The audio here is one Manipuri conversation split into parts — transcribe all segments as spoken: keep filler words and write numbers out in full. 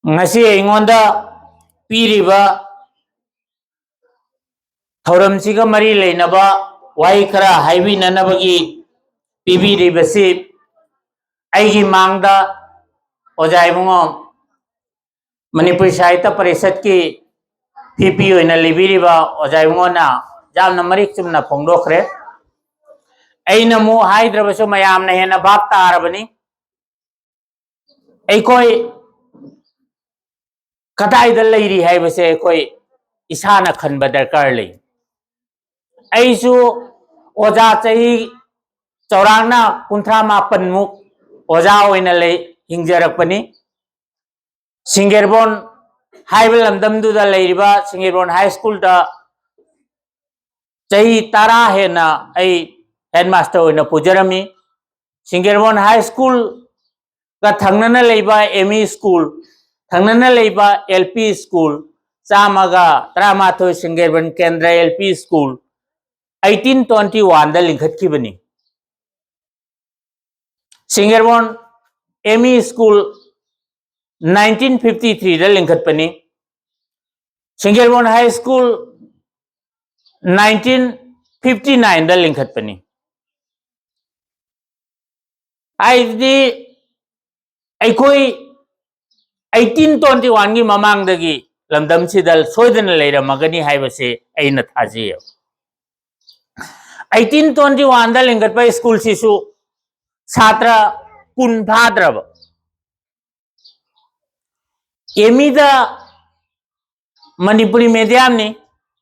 ꯉꯁꯤ ꯑꯩꯉꯣꯟꯗ ꯄꯤꯔꯤꯕ ꯊꯧꯔꯝꯁꯤꯒ ꯃꯔꯤ ꯂꯩꯅꯕ ꯋꯥꯍꯩ ꯈꯔ ꯍꯥꯏꯕꯤꯅꯅꯕꯒꯤ ꯄꯤꯕꯤꯔꯤꯕꯁꯤ ꯑꯩꯒꯤ ꯃꯥꯡꯗ ꯑꯣꯖꯥ ꯏꯕꯨꯡꯉꯣ ꯃꯅꯤꯄꯨꯔꯤ ꯁꯥꯍꯤꯇ꯭ꯌ ꯄꯔꯤꯁꯠꯀꯤ ꯚꯤ ꯄꯤ ꯑꯣꯏꯅ ꯂꯩꯕꯤꯔꯤꯕ ꯑꯣꯖꯥ ꯏꯕꯨꯡꯉꯣꯅ ꯌꯥꯝꯅ ꯃꯔꯤꯛ ꯆꯨꯝꯅ ꯐꯣꯡꯗꯣꯛꯈ꯭ꯔꯦ꯫ ꯑꯩꯅ ꯑꯃꯨꯛ ꯍꯥꯏꯗ꯭ꯔꯕꯁꯨ ꯃꯌꯥꯝꯅ ꯍꯦꯟꯅ ꯚꯥꯞ ꯇꯥꯔꯕꯅꯤ꯫ ꯑꯩꯈꯣꯏ ꯀꯗꯥꯏꯗ ꯂꯩꯔꯤ ꯍꯥꯏꯕꯁꯦ ꯑꯩꯈꯣꯏ ꯏꯁꯥꯅ ꯈꯟꯕ ꯗꯔꯀꯥꯔ ꯂꯩ꯫ ꯑꯩꯁꯨ ꯑꯣꯖꯥ ꯆꯍꯤ ꯆꯥꯎꯔꯥꯛꯅ ꯀꯨꯟꯊ꯭ꯔꯥ ꯃꯥꯄꯟꯃꯨꯛ ꯑꯣꯖꯥ ꯑꯣꯏꯅ ꯂꯩ, ꯍꯤꯡꯖꯔꯛꯄꯅꯤ꯫ ꯁꯤꯡꯒꯦꯔꯕꯣꯟ ꯍꯥꯏꯕ ꯂꯝꯗꯝꯗꯨꯗ ꯂꯩꯔꯤꯕ ꯁꯤꯡꯒꯦꯔꯕꯣꯟ ꯍꯥꯏ ꯁ꯭ꯀꯨꯜꯗ ꯆꯍꯤ ꯇꯔꯥ ꯍꯦꯟꯅ ꯑꯩ ꯍꯦꯗꯃꯥꯁꯇꯔ ꯑꯣꯏꯅ ꯄꯨꯖꯔꯝꯃꯤ꯫ ꯁꯤꯡꯒꯦꯔꯕꯣꯟ ꯍꯥꯏ ꯁ꯭ꯀꯨꯜꯒ ꯊꯪꯅꯅ ꯂꯩꯕ ꯑꯦꯝ ꯏ ꯁ꯭ꯀꯨꯜ, ꯊꯪꯅꯅ ꯂꯩꯕ ꯑꯦꯜ ꯄꯤ ꯁ꯭ꯀꯨꯜ ꯆꯥꯝꯃꯒ ꯇꯔꯥꯃꯥꯊꯣꯏ, Singerbon Kendra L P school eighteen twenty ꯋꯥꯟꯗ ꯂꯤꯡꯈꯠꯈꯤꯕꯅꯤ꯫ Singerbon M E school nineteen fifty ꯊ꯭ꯔꯤꯗ ꯂꯤꯡꯈꯠꯄꯅꯤ꯫ Singerbon high school nineteen fifty ꯅꯥꯏꯟꯗ ꯂꯤꯡꯈꯠꯄꯅꯤ꯫ ꯍꯥꯏꯕꯗꯤ ꯑꯩꯈꯣꯏ ꯑꯩꯠꯇꯤꯟ ꯇ꯭ꯋꯦꯟꯇꯤ ꯋꯥꯟꯒꯤ ꯃꯃꯥꯡꯗꯒꯤ ꯂꯝꯗꯝꯁꯤꯗ ꯁꯣꯏꯗꯅ ꯂꯩꯔꯝꯃꯒꯅꯤ ꯍꯥꯏꯕꯁꯤ ꯑꯩꯅ ꯊꯥꯖꯩ꯫ ꯑꯩꯠꯇꯤꯟ ꯇ꯭ꯋꯦꯟꯇꯤ ꯋꯥꯟꯗ ꯂꯤꯡꯈꯠꯄ ꯁ꯭ꯀꯨꯜꯁꯤꯁꯨ ꯁꯥꯇ꯭ꯔ ꯀꯨꯟ ꯐꯥꯗ꯭ꯔꯕ, ꯑꯦꯝ ꯏꯗ, ꯃꯅꯤꯄꯨꯔꯤ ꯃꯦꯗꯤꯌꯝꯅꯤ,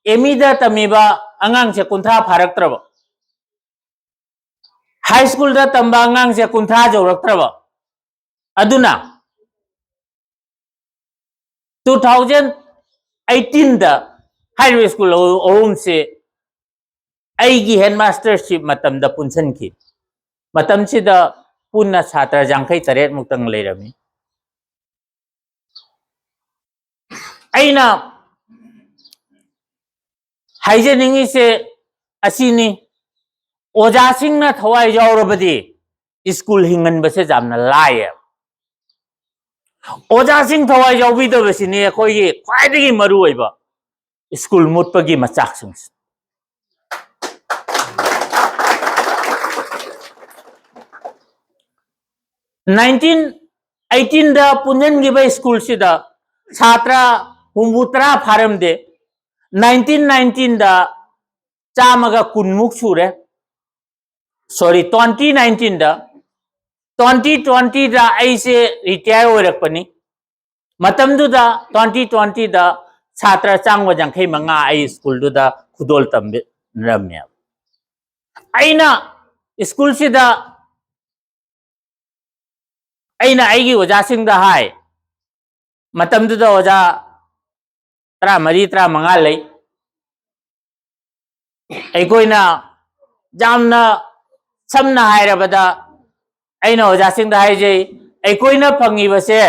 ꯑꯦꯝ ꯏꯗ ꯇꯝꯃꯤꯕ ꯑꯉꯥꯡꯁꯦ ꯀꯨꯟꯊ꯭ꯔꯥ ꯐꯥꯔꯛꯇ꯭ꯔꯕ, ꯍꯥꯏ ꯁ꯭ꯀꯨꯜꯗ ꯇꯝꯕ ꯑꯉꯥꯡꯁꯦ ꯀꯨꯟꯊ꯭ꯔꯥ ꯌꯧꯔꯛꯇ꯭ꯔꯕ꯫ ꯑꯗꯨꯅ ꯇꯨ ꯊꯥꯎꯖꯟ ꯑꯩꯠꯇꯤꯟꯗ ꯍꯥꯏꯔꯤꯕ ꯁ꯭ꯀꯨꯜ ꯑꯍꯨꯝꯁꯦ ꯑꯩꯒꯤ ꯍꯦꯗꯃꯥꯁꯇꯔꯁꯤꯞ ꯃꯇꯝꯗ ꯄꯨꯟꯁꯤꯟꯈꯤ꯫ ꯃꯇꯝꯁꯤꯗ ꯄꯨꯟꯅ ꯁꯥꯇ꯭ꯔ ꯌꯥꯡꯈꯩ ꯇꯔꯦꯠ ꯃꯨꯛꯇꯪ ꯂꯩꯔꯝꯃꯤ꯫ ꯑꯩꯅ ꯍꯥꯏꯖꯅꯤꯡꯉꯤꯁꯦ ꯑꯁꯤꯅꯤ, ꯑꯣꯖꯥꯁꯤꯡꯅ ꯊꯋꯥꯏ ꯌꯥꯎꯔꯕꯗꯤ ꯁ꯭ꯀꯨꯜ ꯍꯤꯡꯍꯟꯕꯁꯦ ꯌꯥꯝꯅ ꯂꯥꯏꯌꯦ꯫ ꯑꯣꯖꯥꯁꯤꯡ ꯊꯋꯥꯏ ꯌꯥꯎꯕꯤꯗꯕꯁꯤꯅꯤ ꯑꯩꯈꯣꯏꯒꯤ ꯈ꯭ꯋꯥꯏꯗꯒꯤ ꯃꯔꯨꯑꯣꯏꯕ ꯁ꯭ꯀꯨꯜ ꯃꯨꯠꯄꯒꯤ ꯃꯆꯥꯛꯁꯤꯡꯁꯦ꯫ ꯅꯥꯏꯟꯇꯤꯟ ꯑꯩꯠꯇꯤꯟꯗ ꯄꯨꯟꯁꯤꯟꯈꯤꯕ ꯁ꯭ꯀꯨꯜꯁꯤꯗ ꯁꯥꯇ꯭ꯔ ꯍꯨꯝꯐꯨ ꯇꯔꯥ ꯐꯥꯔꯝꯗꯦ꯫ ꯅꯥꯏꯟꯇꯤꯟ ꯅꯥꯏꯟꯇꯤꯟꯗ ꯆꯥꯝꯃꯒ ꯀꯨꯟꯃꯨꯛ ꯁꯨꯔꯦ꯫ ꯁꯣꯔꯤ, ꯇ꯭ꯋꯦꯟꯇꯤ ꯅꯥꯏꯟꯇꯤꯟꯗ, ꯇ꯭ꯋꯦꯟꯇꯤ ꯇ꯭ꯋꯦꯟꯇꯤꯗ ꯑꯩꯁꯦ ꯔꯤꯇꯥꯌꯔ ꯑꯣꯏꯔꯛꯄꯅꯤ꯫ ꯃꯇꯝꯗꯨꯗ, ꯇ꯭ꯋꯦꯟꯇꯤ ꯇ꯭ꯋꯦꯟꯇꯤꯗ, ꯁꯥꯇ꯭ꯔ ꯆꯥꯝꯃ ꯌꯥꯡꯈꯩ ꯃꯉꯥ ꯑꯩ ꯁ꯭ꯀꯨꯜꯗꯨꯗ ꯈꯨꯗꯣꯜ ꯇꯝꯕꯤꯔꯝꯃꯦꯕ꯫ ꯑꯩꯅ ꯁ꯭ꯀꯨꯜꯁꯤꯗ, ꯑꯩꯅ ꯑꯩꯒꯤ ꯑꯣꯖꯥꯁꯤꯡꯗ ꯍꯥꯏ, ꯃꯇꯝꯗꯨꯗ ꯑꯣꯖꯥ ꯇꯔꯥꯃꯔꯤ, ꯇꯔꯥꯃꯉꯥ ꯂꯩ꯫ ꯑꯩꯈꯣꯏꯅ ꯌꯥꯝꯅ ꯁꯝꯅ ꯍꯥꯏꯔꯕꯗ, ꯑꯩꯅ ꯑꯣꯖꯥꯁꯤꯡꯗ ꯍꯥꯏꯖꯩ, ꯑꯩꯈꯣꯏꯅ ꯐꯪꯉꯤꯕꯁꯦ,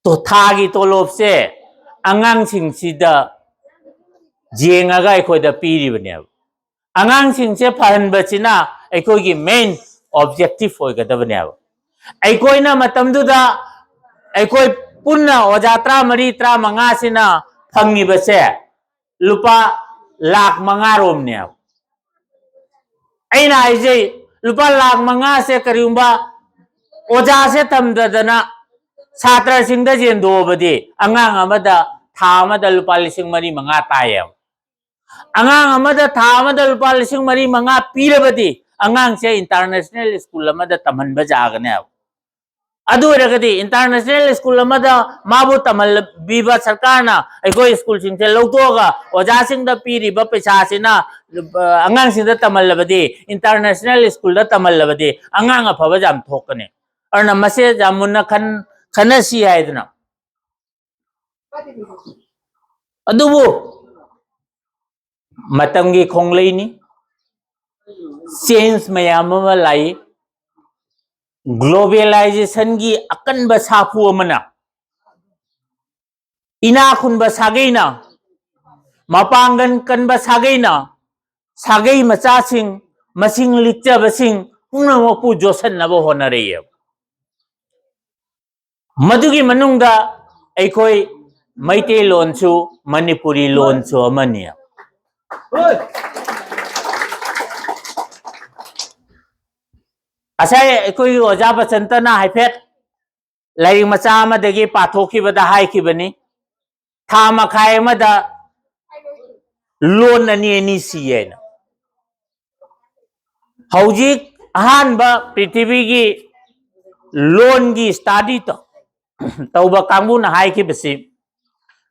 ꯇꯣ-, ꯊꯥꯒꯤ ꯇꯣꯂꯣꯞꯁꯦ ꯑꯉꯥꯡꯁꯤꯡꯁꯤꯗ ꯌꯦꯡꯉꯒ ꯑꯩꯈꯣꯏꯗ ꯄꯤꯔꯤꯕꯅꯦꯕ꯫ ꯑꯉꯥꯡꯁꯤꯡꯁꯦ ꯐꯍꯟꯕꯁꯤꯅ ꯑꯩꯈꯣꯏꯒꯤ main objective ꯑꯣꯏꯒꯗꯕꯅꯦꯕ꯫ ꯑꯩꯈꯣꯏꯅ ꯃꯇꯝꯗꯨꯗ, ꯑꯩꯈꯣꯏ ꯄꯨꯟꯅ ꯑꯣꯖꯥ ꯇꯔꯥꯃꯔꯤ, ꯇꯔꯥꯃꯉꯥꯁꯤꯅ ꯐꯪꯉꯤꯕꯁꯦ ꯂꯨꯄꯥ ꯂꯥꯈ ꯃꯉꯥ ꯔꯣꯝꯅꯦꯕ꯫ ꯑꯩꯅ ꯍꯥꯏꯖꯩ, ꯂꯨꯄꯥ ꯂꯥꯈ ꯃꯉꯥꯁꯦ ꯀꯔꯤꯒꯨꯝꯕ ꯑꯣꯖꯥꯁꯦ ꯇꯝꯗꯗꯅ ꯁꯥꯇ꯭ꯔꯁꯤꯡꯗ ꯌꯦꯟꯗꯣꯛꯑꯕꯗꯤ, ꯑꯉꯥꯡ ꯑꯃꯗ ꯊꯥ ꯑꯃꯗ ꯂꯨꯄꯥ ꯂꯤꯁꯤꯡ ꯃꯔꯤ ꯃꯉꯥ ꯇꯥꯏꯌꯦꯕ꯫ ꯑꯉꯥꯡ ꯑꯃꯗ ꯊꯥ ꯑꯃꯗ ꯂꯨꯄꯥ ꯂꯤꯁꯤꯡ ꯃꯔꯤ ꯃꯉꯥ ꯄꯤꯔꯕꯗꯤ, ꯑꯉꯥꯡꯁꯦ international school ꯑꯃꯗ ꯇꯝꯍꯟꯕ ꯌꯥꯒꯅꯦꯕ꯫ ꯑꯗꯨ ꯑꯣꯏꯔꯒꯗꯤ international school ꯑꯃꯗ ꯃꯥꯕꯨ ꯇꯝꯍꯜꯂꯕꯤꯕ ꯁꯔꯀꯥꯔꯅ, ꯑꯩꯈꯣꯏ ꯁ꯭ꯀꯨꯜꯁꯤꯡꯁꯦ ꯂꯧꯊꯣꯛꯑꯒ ꯑꯣꯖꯥꯁꯤꯡꯗ ꯄꯤꯔꯤꯕ ꯄꯩꯁꯥꯁꯤꯅ, ꯑ, ꯑꯉꯥꯡꯁꯤꯡꯗ ꯇꯝꯍꯜꯂꯕꯗꯤ, international schoolꯗ ꯇꯝꯍꯜꯂꯕꯗꯤ, ꯑꯉꯥꯡ ꯑꯐꯕ ꯌꯥꯝ ꯊꯣꯛꯀꯅꯤ꯫ ꯑꯗꯨꯅ ꯃꯁꯦ ꯌꯥꯝ ꯃꯨꯟꯅ ꯈꯟ-, ꯈꯟꯅꯁꯤ ꯍꯥꯏꯗꯅ꯫ ꯑꯗꯨꯕꯨ ꯃꯇꯝꯒꯤ ꯈꯣꯡꯂꯩꯅꯤ, change ꯃꯌꯥꯝ ꯑꯃ ꯂꯥꯛꯏ꯫ Globalizationꯒꯤ ꯑꯀꯟꯕ ꯁꯥꯐꯨ ꯑꯃꯅ, ꯏꯅꯥ ꯈꯨꯟꯕ ꯁꯥꯒꯩꯅ, ꯃꯄꯥꯡꯒꯜ ꯀꯟꯕ ꯁꯥꯒꯩꯅ, ꯁꯥꯒꯩ ꯃꯆꯥꯁꯤꯡ, ꯃꯁꯤꯡ ꯂꯤꯛꯆꯕꯁꯤꯡ ꯄꯨꯝꯅꯃꯛꯄꯨ ꯌꯣꯠꯁꯟꯅꯕ ꯍꯣꯠꯅꯔꯛꯏ꯫ ꯃꯗꯨꯒꯤ ꯃꯅꯨꯡꯗ ꯑꯩꯈꯣꯏ ꯃꯩꯇꯩꯂꯣꯟꯁꯨ ꯃꯅꯤꯄꯨꯔꯤ ꯂꯣꯟꯁꯨ ꯑꯃꯅꯤ꯫ ꯉꯁꯥꯏ ꯑꯩꯈꯣꯏꯒꯤ ꯑꯣꯖꯥ ꯕꯁꯟꯇꯅ ꯍꯥꯏꯐꯦꯠ ꯂꯥꯏꯔꯤꯛ ꯃꯆꯥ ꯑꯃꯗꯒꯤ ꯄꯥꯊꯣꯛꯈꯤꯕꯗ ꯍꯥꯏꯈꯤꯕꯅꯤ, ꯊꯥ ꯃꯈꯥꯏ ꯑꯃꯗ ꯂꯣꯟ ꯑꯅꯤ ꯑꯅꯤ ꯁꯤ ꯍꯥꯏꯅ꯫ ꯍꯧꯖꯤꯛ ꯑꯍꯥꯟꯕ ꯄ꯭ꯔꯤꯊꯤꯕꯤꯒꯤ ꯂꯣꯟꯒꯤ study ꯇꯧ-, ꯇꯧꯕ ꯀꯥꯡꯕꯨꯅ ꯍꯥꯏꯈꯤꯕꯁꯤ,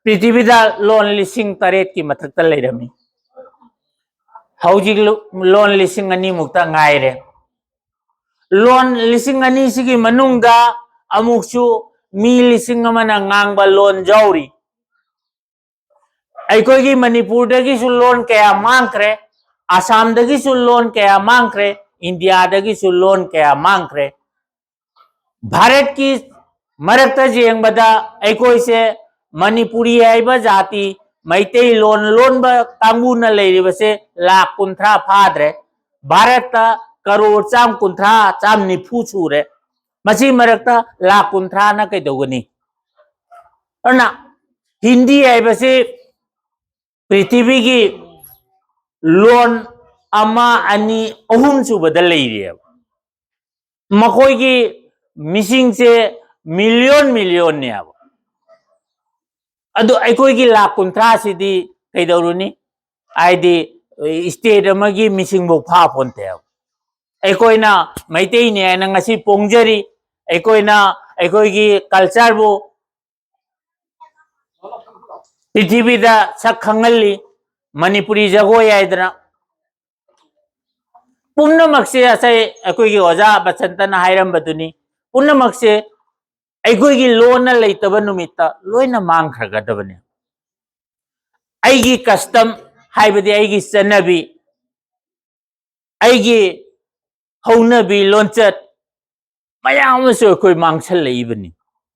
ꯄ꯭ꯔꯤꯊꯤꯕꯤꯗ ꯂꯣꯟ ꯂꯤꯁꯤꯡ ꯇꯔꯦꯠꯀꯤ ꯃꯊꯛꯇ ꯂꯩꯔꯝꯃꯤ꯫ ꯍꯧꯖꯤꯛ ꯂꯣ-, ꯂꯣꯟ ꯂꯤꯁꯤꯡ ꯑꯅꯤꯃꯨꯛꯇ ꯉꯥꯏꯔꯦ꯫ ꯂꯣꯟ ꯂꯤꯁꯤꯡ ꯑꯅꯤꯁꯤꯒꯤ ꯃꯅꯨꯡꯗ ꯑꯃꯨꯛꯁꯨ ꯃꯤ ꯂꯤꯁꯤꯡ ꯑꯃꯅ ꯉꯥꯡꯕ ꯂꯣꯟ ꯌꯥꯎꯔꯤ꯫ ꯑꯩꯈꯣꯏꯒꯤ ꯃꯅꯤꯄꯨꯔꯗꯒꯤꯁꯨ ꯂꯣꯟ ꯀꯌꯥ ꯃꯥꯡꯈ꯭ꯔꯦ, ꯑꯁꯥꯝꯗꯒꯤꯁꯨ ꯂꯣꯟ ꯀꯌꯥ ꯃꯥꯡꯈ꯭ꯔꯦ, ꯏꯟꯗꯤꯌꯥꯗꯒꯤꯁꯨ ꯂꯣꯟ ꯀꯌꯥ ꯃꯥꯡꯈ꯭ꯔꯦ꯫ ꯚꯥꯔꯠꯀꯤ ꯃꯔꯛꯇ ꯌꯦꯡꯕꯗ ꯑꯩꯈꯣꯏꯁꯦ ꯃꯅꯤꯄꯨꯔꯤ ꯍꯥꯏꯕ ꯖꯥꯇꯤ, ꯃꯩꯇꯩꯂꯣꯟ ꯂꯣꯟꯕ ꯀꯥꯡꯕꯨꯅ ꯂꯩꯔꯤꯕꯁꯦ ꯂꯥꯈ ꯀꯨꯟꯊ꯭ꯔꯥ ꯐꯥꯗ꯭ꯔꯦ꯫ ꯚꯥꯔꯠꯇ ꯀꯔꯣꯔ ꯆꯥꯝ ꯀꯨꯟꯊ꯭ꯔꯥ, ꯆꯥꯝ ꯅꯤꯐꯨ ꯁꯨꯔꯦ꯫ ꯃꯁꯤ ꯃꯔꯛꯇ ꯂꯥꯈ ꯀꯨꯟꯊ꯭ꯔꯥꯅ ꯀꯩꯗꯧꯒꯅꯤ? ꯑꯗꯨꯅ ꯍꯤꯟꯗꯤ ꯍꯥꯏꯕꯁꯤ ꯄ꯭ꯔꯤꯊꯤꯕꯤꯒꯤ ꯂꯣꯟ ꯑꯃ, ꯑꯅꯤ, ꯑꯍꯨꯝ ꯁꯨꯕꯗ ꯂꯩꯔꯤꯑꯕ꯫ ꯃꯈꯣꯏꯒꯤ ꯃꯤꯁꯤꯡꯁꯦ ꯃꯤꯂꯤꯌꯟ ꯃꯤꯂꯤꯌꯟꯅꯦꯕ꯫ ꯑꯗꯨ ꯑꯩꯈꯣꯏꯒꯤ ꯂꯥꯈ ꯀꯨꯟꯊ꯭ꯔꯥꯁꯤꯗꯤ ꯀꯩꯗꯧꯔꯨꯅꯤ? ꯍꯥꯏꯗꯤ state ꯑꯃꯒꯤ ꯃꯤꯁꯤꯡꯐꯧ ꯐꯥ ꯄꯣꯟꯇꯦꯕ꯫ ꯑꯩꯈꯣꯏꯅ ꯃꯩꯇꯩꯅꯤ ꯍꯥꯏꯅ ꯉꯁꯤ ꯄꯣꯡꯖꯔꯤ꯫ ꯑꯩꯈꯣꯏꯅ ꯑꯩꯈꯣꯏꯒꯤ cultureꯕꯨ ꯄ꯭ꯔꯤꯊꯤꯕꯤꯗ ꯁꯛ ꯈꯪꯍꯜꯂꯤ, ꯃꯅꯤꯄꯨꯔꯤ ꯖꯒꯣꯏ ꯍꯥꯏꯗꯅ꯫ ꯄꯨꯝꯅꯃꯛꯁꯦ ꯉꯁꯥꯏ ꯑꯩꯈꯣꯏꯒꯤ ꯑꯣꯖꯥ ꯕꯁꯟꯇꯅ ꯍꯥꯏꯔꯝꯕꯗꯨꯅꯤ, ꯄꯨꯝꯅꯃꯛꯁꯦ ꯑꯩꯈꯣꯏꯒꯤ ꯂꯣꯟꯅ ꯂꯩꯇꯕ ꯅꯨꯃꯤꯠꯇ ꯂꯣꯏꯅ ꯃꯥꯡꯈ꯭ꯔꯒꯗꯕꯅꯤ꯫ ꯑꯩꯒꯤ custom, ꯍꯥꯏꯕꯗꯤ ꯑꯩꯒꯤ ꯆꯠꯅꯕꯤ, ꯑꯩꯒꯤ ꯍꯧꯅꯕꯤ ꯂꯣꯟꯆꯠ ꯃꯌꯥꯝ ꯑꯃꯁꯨ ꯑꯩꯈꯣꯏ ꯃꯥꯡꯁꯜꯂꯛꯏꯕꯅꯤ꯫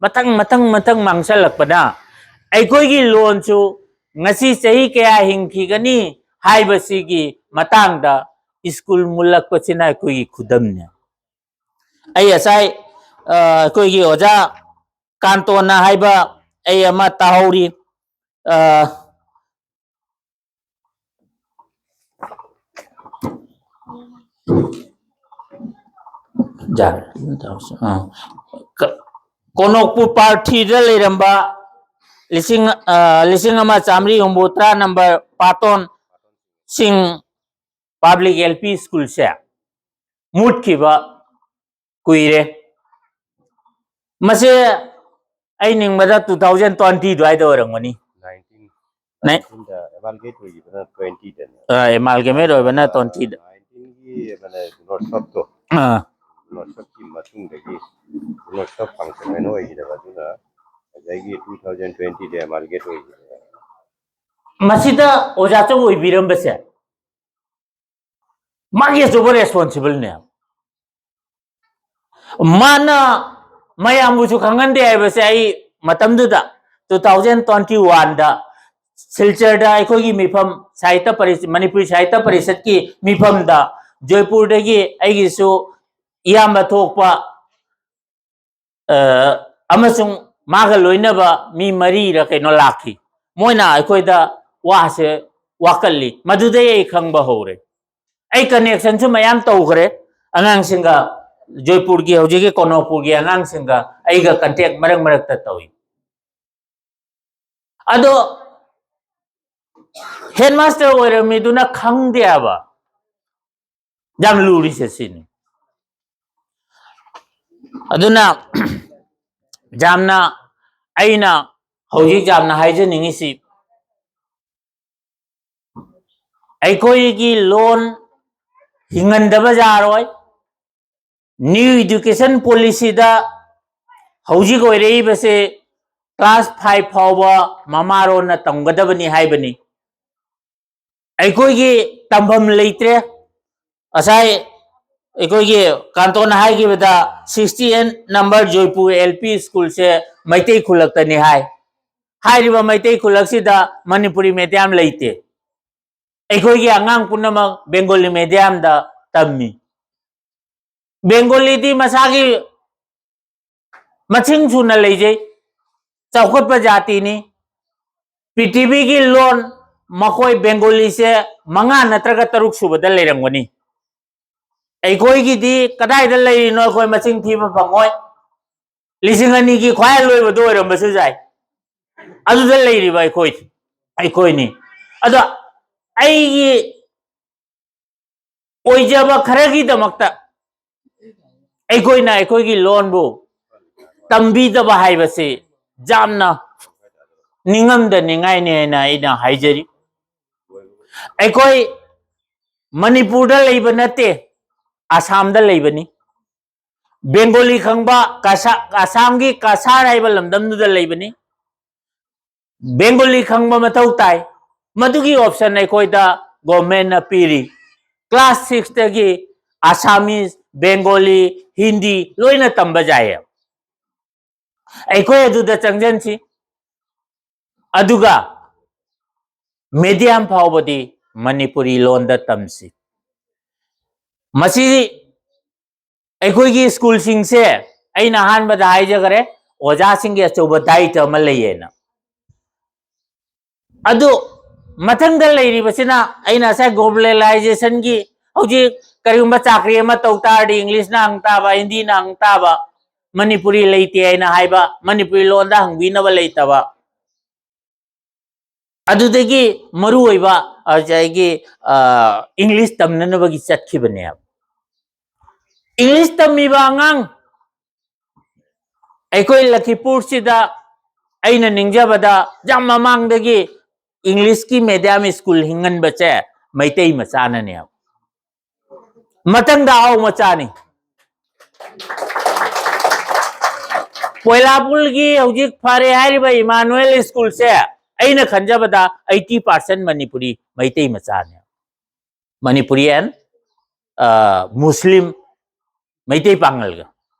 ꯃꯊꯪ, ꯃꯊꯪ, ꯃꯊꯪ ꯃꯥꯡꯁꯜꯂꯛꯄꯅ ꯑꯩꯈꯣꯏꯒꯤ ꯂꯣꯟꯁꯨ ꯉꯁꯤ ꯆꯍꯤ ꯀꯌꯥ ꯍꯤꯡꯈꯤꯒꯅꯤ ꯍꯥꯏꯕꯁꯤꯒꯤ ꯃꯇꯥꯡꯗ ꯁ꯭ꯀꯨꯜ ꯃꯨꯜꯂꯛꯄꯁꯤꯅ ꯑꯩꯈꯣꯏꯒꯤ ꯈꯨꯗꯝꯅꯤ꯫ ꯑꯩ ꯉꯁꯥꯏ, ꯑ, ꯑꯩꯈꯣꯏꯒꯤ ꯑꯣꯖꯥ ꯀꯥꯟꯇꯣꯅ ꯍꯥꯏꯕ ꯑꯩ ꯑꯃ ꯇꯥꯍꯧꯔꯤ꯫ ꯑ, ꯌꯥꯔꯦ꯫ ꯑ, ꯀ-, ꯀꯣꯅꯣꯛꯄꯨ ꯄꯥꯔꯊꯤꯗ ꯂꯩꯔꯝꯕ ꯂꯤꯁꯤꯡ, ꯑ, ꯂꯤꯁꯤꯡ ꯑꯃ ꯆꯥꯃꯔꯤ ꯍꯨꯝꯐꯨ ꯇꯔꯥ ꯅꯝꯕꯔ ꯄꯥꯇꯣꯟ ꯁꯤꯡ ꯄꯕ꯭ꯂꯤꯛ ꯑꯦꯜ ꯄꯤ ꯁ꯭ꯀꯨꯜꯁꯦ ꯃꯨꯠꯈꯤꯕ ꯀꯨꯏꯔꯦ꯫ ꯃꯁꯦ ꯑꯩ ꯅꯤꯡꯕꯗ two thousand twenty ꯑꯗꯨꯋꯥꯏꯗ ꯑꯣꯏꯔꯝꯒꯅꯤ꯫ Nineteen꯫ ꯅꯥꯏ-, nineteen ꯗ ꯑꯦꯃꯥꯜꯒꯦꯠ ꯑꯣꯏꯈꯤꯕꯅ twenty ꯗꯅꯦ꯫ ꯑ, ꯑꯦꯃꯥꯜꯒꯦꯃꯦꯠ ꯑꯣꯏꯕꯅ twenty ꯗ꯫ Nineteen ꯒꯤ ꯃꯥꯅꯦ, ꯅꯣꯔꯠ ꯁꯕꯇꯣ꯫ ꯑꯥ꯫ ꯅꯣꯔꯠ ꯁꯕꯀꯤ ꯃꯇꯨꯡꯗꯒꯤ ꯅꯣꯔꯠ ꯁꯕ ꯐꯪꯁꯟ ꯍꯥꯏꯅ ꯑꯣꯏꯈꯤꯗꯕ, ꯑꯗꯨꯅ ꯑꯗꯒꯤ two thousand twenty ꯗ ꯑꯦꯃꯥꯜꯒꯦꯠ ꯑꯣꯏꯈꯤꯕꯅꯦ꯫ ꯃꯁꯤꯗ ꯑꯣꯖꯥ ꯆꯧ ꯑꯣꯏꯕꯤꯔꯝꯕꯁꯦ ꯃꯥꯒꯤ ꯑꯆꯧꯕ ꯔꯦꯁꯄꯣꯟꯁꯤꯕꯜꯅꯦ꯫ ꯃꯥꯅ ꯃꯌꯥꯝꯕꯨꯁꯨ ꯈꯪꯍꯟꯗꯦ ꯍꯥꯏꯕꯁꯦ ꯑꯩ ꯃꯇꯝꯗꯨꯗ two thousand twenty one ꯗ ꯁꯤꯜꯆꯔꯗ ꯑꯩꯈꯣꯏꯒꯤ ꯃꯤꯐꯝ ꯁꯥꯍꯤꯇ꯭ꯌ ꯄꯔꯤ-, ꯃꯅꯤꯄꯨꯔꯤ ꯁꯥꯍꯤꯇ꯭ꯌ ꯄꯔꯤꯁꯠꯀꯤ ꯃꯤꯐꯝꯗ ꯖꯣꯏꯄꯨꯔꯗꯒꯤ ꯑꯩꯒꯤꯁꯨ ꯏꯌꯥꯝꯕ ꯊꯣꯛꯄ, ꯑ, ꯑꯃꯁꯨꯡ ꯃꯥꯒ ꯂꯣꯏꯅꯕ ꯃꯤ ꯃꯔꯤꯔ ꯀꯩꯅꯣ ꯂꯥꯛꯈꯤ꯫ ꯃꯣꯏꯅ ꯑꯩꯈꯣꯏꯗ ꯋꯥꯁꯦ ꯋꯥꯀꯠꯂꯤ꯫ ꯃꯗꯨꯗꯩ ꯑꯩ ꯈꯪꯕ ꯍꯧꯔꯦ꯫ ꯑꯩ ꯀꯅꯦꯛꯁꯟꯁꯨ ꯃꯌꯥꯝ ꯇꯧꯈ꯭ꯔꯦ ꯑꯉꯥꯡꯁꯤꯡꯒ, ꯖꯣꯏꯄꯨꯔꯒꯤ ꯍꯧꯖꯤꯛꯀꯤ ꯀꯣꯅꯣꯄꯨꯔꯒꯤ ꯑꯉꯥꯡꯁꯤꯡꯒ ꯑꯩꯒ ꯀꯟꯇꯦꯛ ꯃꯔꯛ ꯃꯔꯛꯇ ꯇꯧꯏ꯫ ꯑꯗꯣ ꯍꯦꯗꯃꯥꯁꯇꯔ ꯑꯣꯏꯔꯝꯃꯤꯗꯨꯅ ꯈꯪꯗꯦ ꯍꯥꯏꯕ꯫ ꯌꯥꯝ ꯂꯨꯔꯤꯁꯦ ꯁꯤꯅꯤ꯫ ꯑꯗꯨꯅ ꯌꯥꯝꯅ, ꯑꯩꯅ ꯍꯧꯖꯤꯛ ꯌꯥꯝꯅ ꯍꯥꯏꯖꯅꯤꯡꯉꯤꯁꯤ, ꯑꯩꯈꯣꯏꯒꯤ ꯂꯣꯟ ꯍꯤꯡꯍꯟꯗꯕ ꯌꯥꯔꯣꯏ꯫ New Education Policy ꯗ ꯍꯧꯖꯤꯛ ꯑꯣꯏꯔꯛꯏꯕꯁꯦ class five ꯐꯥꯎꯕ ꯃꯃꯥꯔꯣꯟꯅ ꯇꯝꯒꯗꯕꯅꯤ ꯍꯥꯏꯕꯅꯤ꯫ ꯑꯩꯈꯣꯏꯒꯤ ꯇꯝꯐꯝ ꯂꯩꯇ꯭ꯔꯦ꯫ ꯉꯁꯥꯏ ꯑꯩꯈꯣꯏꯒꯤ ꯀꯥꯟꯇꯣꯟꯅ ꯍꯥꯏꯈꯤꯕꯗ sixty eight number Jaipur L P school ꯁꯦ ꯃꯩꯇꯩ ꯈꯨꯜꯂꯛꯇꯅꯤ ꯍꯥꯏ꯫ ꯍꯥꯏꯔꯤꯕ ꯃꯩꯇꯩ ꯈꯨꯜꯂꯛꯁꯤꯗ ꯃꯅꯤꯄꯨꯔꯤ medium ꯂꯩꯇꯦ꯫ ꯑꯩꯈꯣꯏꯒꯤ ꯑꯉꯥꯡ ꯄꯨꯝꯅꯃꯛ Bengali medium ꯗ ꯇꯝꯃꯤ꯫ Bengali ꯗꯤ ꯃꯁꯥꯒꯤ ꯃꯁꯤꯡ ꯁꯨꯅ ꯂꯩꯖꯩ꯫ ꯆꯥꯎꯈꯠꯄ ꯖꯥꯇꯤꯅꯤ꯫ ꯄ꯭ꯔꯤꯊꯤꯕꯤꯒꯤ ꯂꯣꯟ ꯃꯈꯣꯏ ꯕꯦꯡꯒꯣꯂꯤꯁꯦ ꯃꯉꯥ ꯅꯠꯇ꯭ꯔꯒ ꯇꯔꯨꯛ ꯁꯨꯕꯗ ꯂꯩꯔꯝꯒꯅꯤ꯫ ꯑꯩꯈꯣꯏꯒꯤꯗꯤ ꯀꯗꯥꯏꯗ ꯂꯩꯔꯤꯅꯣ ꯑꯩꯈꯣꯏ ꯃꯁꯤꯡ ꯊꯤꯕ ꯐꯪꯉꯣꯏ꯫ ꯂꯤꯁꯤꯡ ꯑꯅꯤꯒꯤ ꯈ꯭ꯋꯥꯏ ꯑꯂꯣꯏꯕꯗ ꯑꯣꯏꯔꯝꯕꯁꯨ ꯌꯥꯏ꯫ ꯑꯗꯨꯗ ꯂꯩꯔꯤꯕ ꯑꯩꯈꯣꯏ, ꯑꯩꯈꯣꯏꯅꯤ꯫ ꯑꯗꯣ ꯑꯩꯒꯤ ꯑꯣꯏꯖꯕ ꯈꯔꯒꯤꯗꯃꯛꯇ ꯑꯩꯈꯣꯏꯅ ꯑꯩꯈꯣꯏꯒꯤ ꯂꯣꯟꯕꯨ ꯇꯝꯕꯤꯗꯕ ꯍꯥꯏꯕꯁꯤ ꯌꯥꯝꯅ ꯅꯤꯡꯉꯝꯗꯅꯤꯡꯉꯥꯏꯅꯤ ꯍꯥꯏꯅ ꯑꯩꯅ ꯍꯥꯏꯖꯔꯤ꯫ ꯑꯩꯈꯣꯏ ꯃꯅꯤꯄꯨꯔꯗ ꯂꯩꯕ ꯅꯠꯇꯦ, ꯑꯁꯥꯝꯗ ꯂꯩꯕꯅꯤ꯫ ꯕꯦꯡꯒꯣꯂꯤ ꯈꯪꯕ ꯀꯁꯥ-, ꯑꯁꯥꯝꯒꯤ ꯀꯁꯥꯔ ꯍꯥꯏꯕ ꯂꯝꯗꯝꯗꯨꯗ ꯂꯩꯕꯅꯤ꯫ ꯕꯦꯡꯒꯣꯂꯤ ꯈꯪꯕ ꯃꯊꯧ ꯇꯥꯏ꯫ ꯃꯗꯨꯒꯤ option ꯑꯩꯈꯣꯏꯗ governmentꯅ ꯄꯤꯔꯤ꯫ Class sixꯇꯒꯤ ꯑꯁꯥꯃꯤꯁ, ꯕꯦꯡꯒꯣꯂꯤ, ꯍꯤꯟꯗꯤ ꯂꯣꯏꯅ ꯇꯝꯕ ꯌꯥꯏꯌꯦ꯫ ꯑꯩꯈꯣꯏ ꯑꯗꯨꯗ ꯆꯪꯖꯟꯁꯤ꯫ ꯑꯗꯨꯒ medium ꯐꯥꯎꯕꯗꯤ ꯃꯅꯤꯄꯨꯔꯤ ꯂꯣꯟꯗ ꯇꯝꯁꯤ꯫ ꯃꯁꯤ ꯑꯩꯈꯣꯏꯒꯤ ꯁ꯭ꯀꯨꯜꯁꯤꯡꯁꯦ ꯑꯩꯅ ꯑꯍꯥꯟꯕꯗ ꯍꯥꯏꯖꯈꯔꯦ, ꯑꯣꯖꯥꯁꯤꯡꯒꯤ ꯑꯆꯧꯕ ꯗꯥꯏꯇ ꯑꯃ ꯂꯩꯌꯦꯅ꯫ ꯑꯗꯨ ꯃꯊꯪꯗ ꯂꯩꯔꯤꯕꯁꯤꯅ ꯑꯩꯅ ꯉꯁꯥꯏ globalizationꯒꯤ ꯍꯧꯖꯤꯛ ꯀꯔꯤꯒꯨꯝꯕ ꯆꯥꯀ꯭ꯔꯤ ꯑꯃ ꯇꯧ ꯇꯥꯔꯗꯤ Englishꯅ ꯍꯪ ꯇꯥꯕ, ꯍꯤꯟꯗꯤꯅ ꯍꯪ ꯇꯥꯕ, ꯃꯅꯤꯄꯨꯔꯤ ꯂꯩꯇꯦ ꯍꯥꯏꯅ ꯍꯥꯏꯕ, ꯃꯅꯤꯄꯨꯔꯤ ꯂꯣꯟꯗ ꯍꯪꯕꯤꯅꯕ ꯂꯩꯇꯕ꯫ ꯑꯗꯨꯗꯒꯤ ꯃꯔꯨꯑꯣꯏꯕ ꯉꯁꯥꯏꯒꯤ, ꯑ, English ꯇꯝꯅꯅꯕꯒꯤ ꯆꯠꯈꯤꯕꯅꯦꯕ꯫ English ꯇꯝꯃꯤꯕ ꯑꯉꯥꯡ ꯑꯩꯈꯣꯏ ꯂꯈꯤꯄꯨꯔꯁꯤꯗ ꯑꯩꯅ ꯅꯤꯡꯖꯕꯗ ꯌꯥꯝ ꯃꯃꯥꯡꯗꯒꯤ Englishꯀꯤ medium school ꯍꯤꯡꯍꯟꯕꯁꯦ ꯃꯩꯇꯩ ꯃꯆꯥꯅꯅꯦꯕ꯫ ꯃꯊꯪꯗ ꯑꯍꯥꯎ ꯃꯆꯥꯅꯤ꯫ ꯄꯣꯏꯂꯥꯄꯨꯜꯒꯤ ꯍꯧꯖꯤꯛ ꯐꯔꯦ ꯍꯥꯏꯔꯤꯕ ꯏꯃꯥꯅꯨꯑꯦꯜ ꯁ꯭ꯀꯨꯜꯁꯦ ꯑꯩꯅ ꯈꯟꯖꯕꯗ eighty percent ꯃꯅꯤꯄꯨꯔꯤ ꯃꯩꯇꯩ ꯃꯆꯥꯅꯦ꯫ ꯃꯅꯤꯄꯨꯔꯤ and, ꯑ, ꯃꯨꯁꯂꯤꯝ, ꯃꯩꯇꯩ ꯄꯥꯉꯜꯒ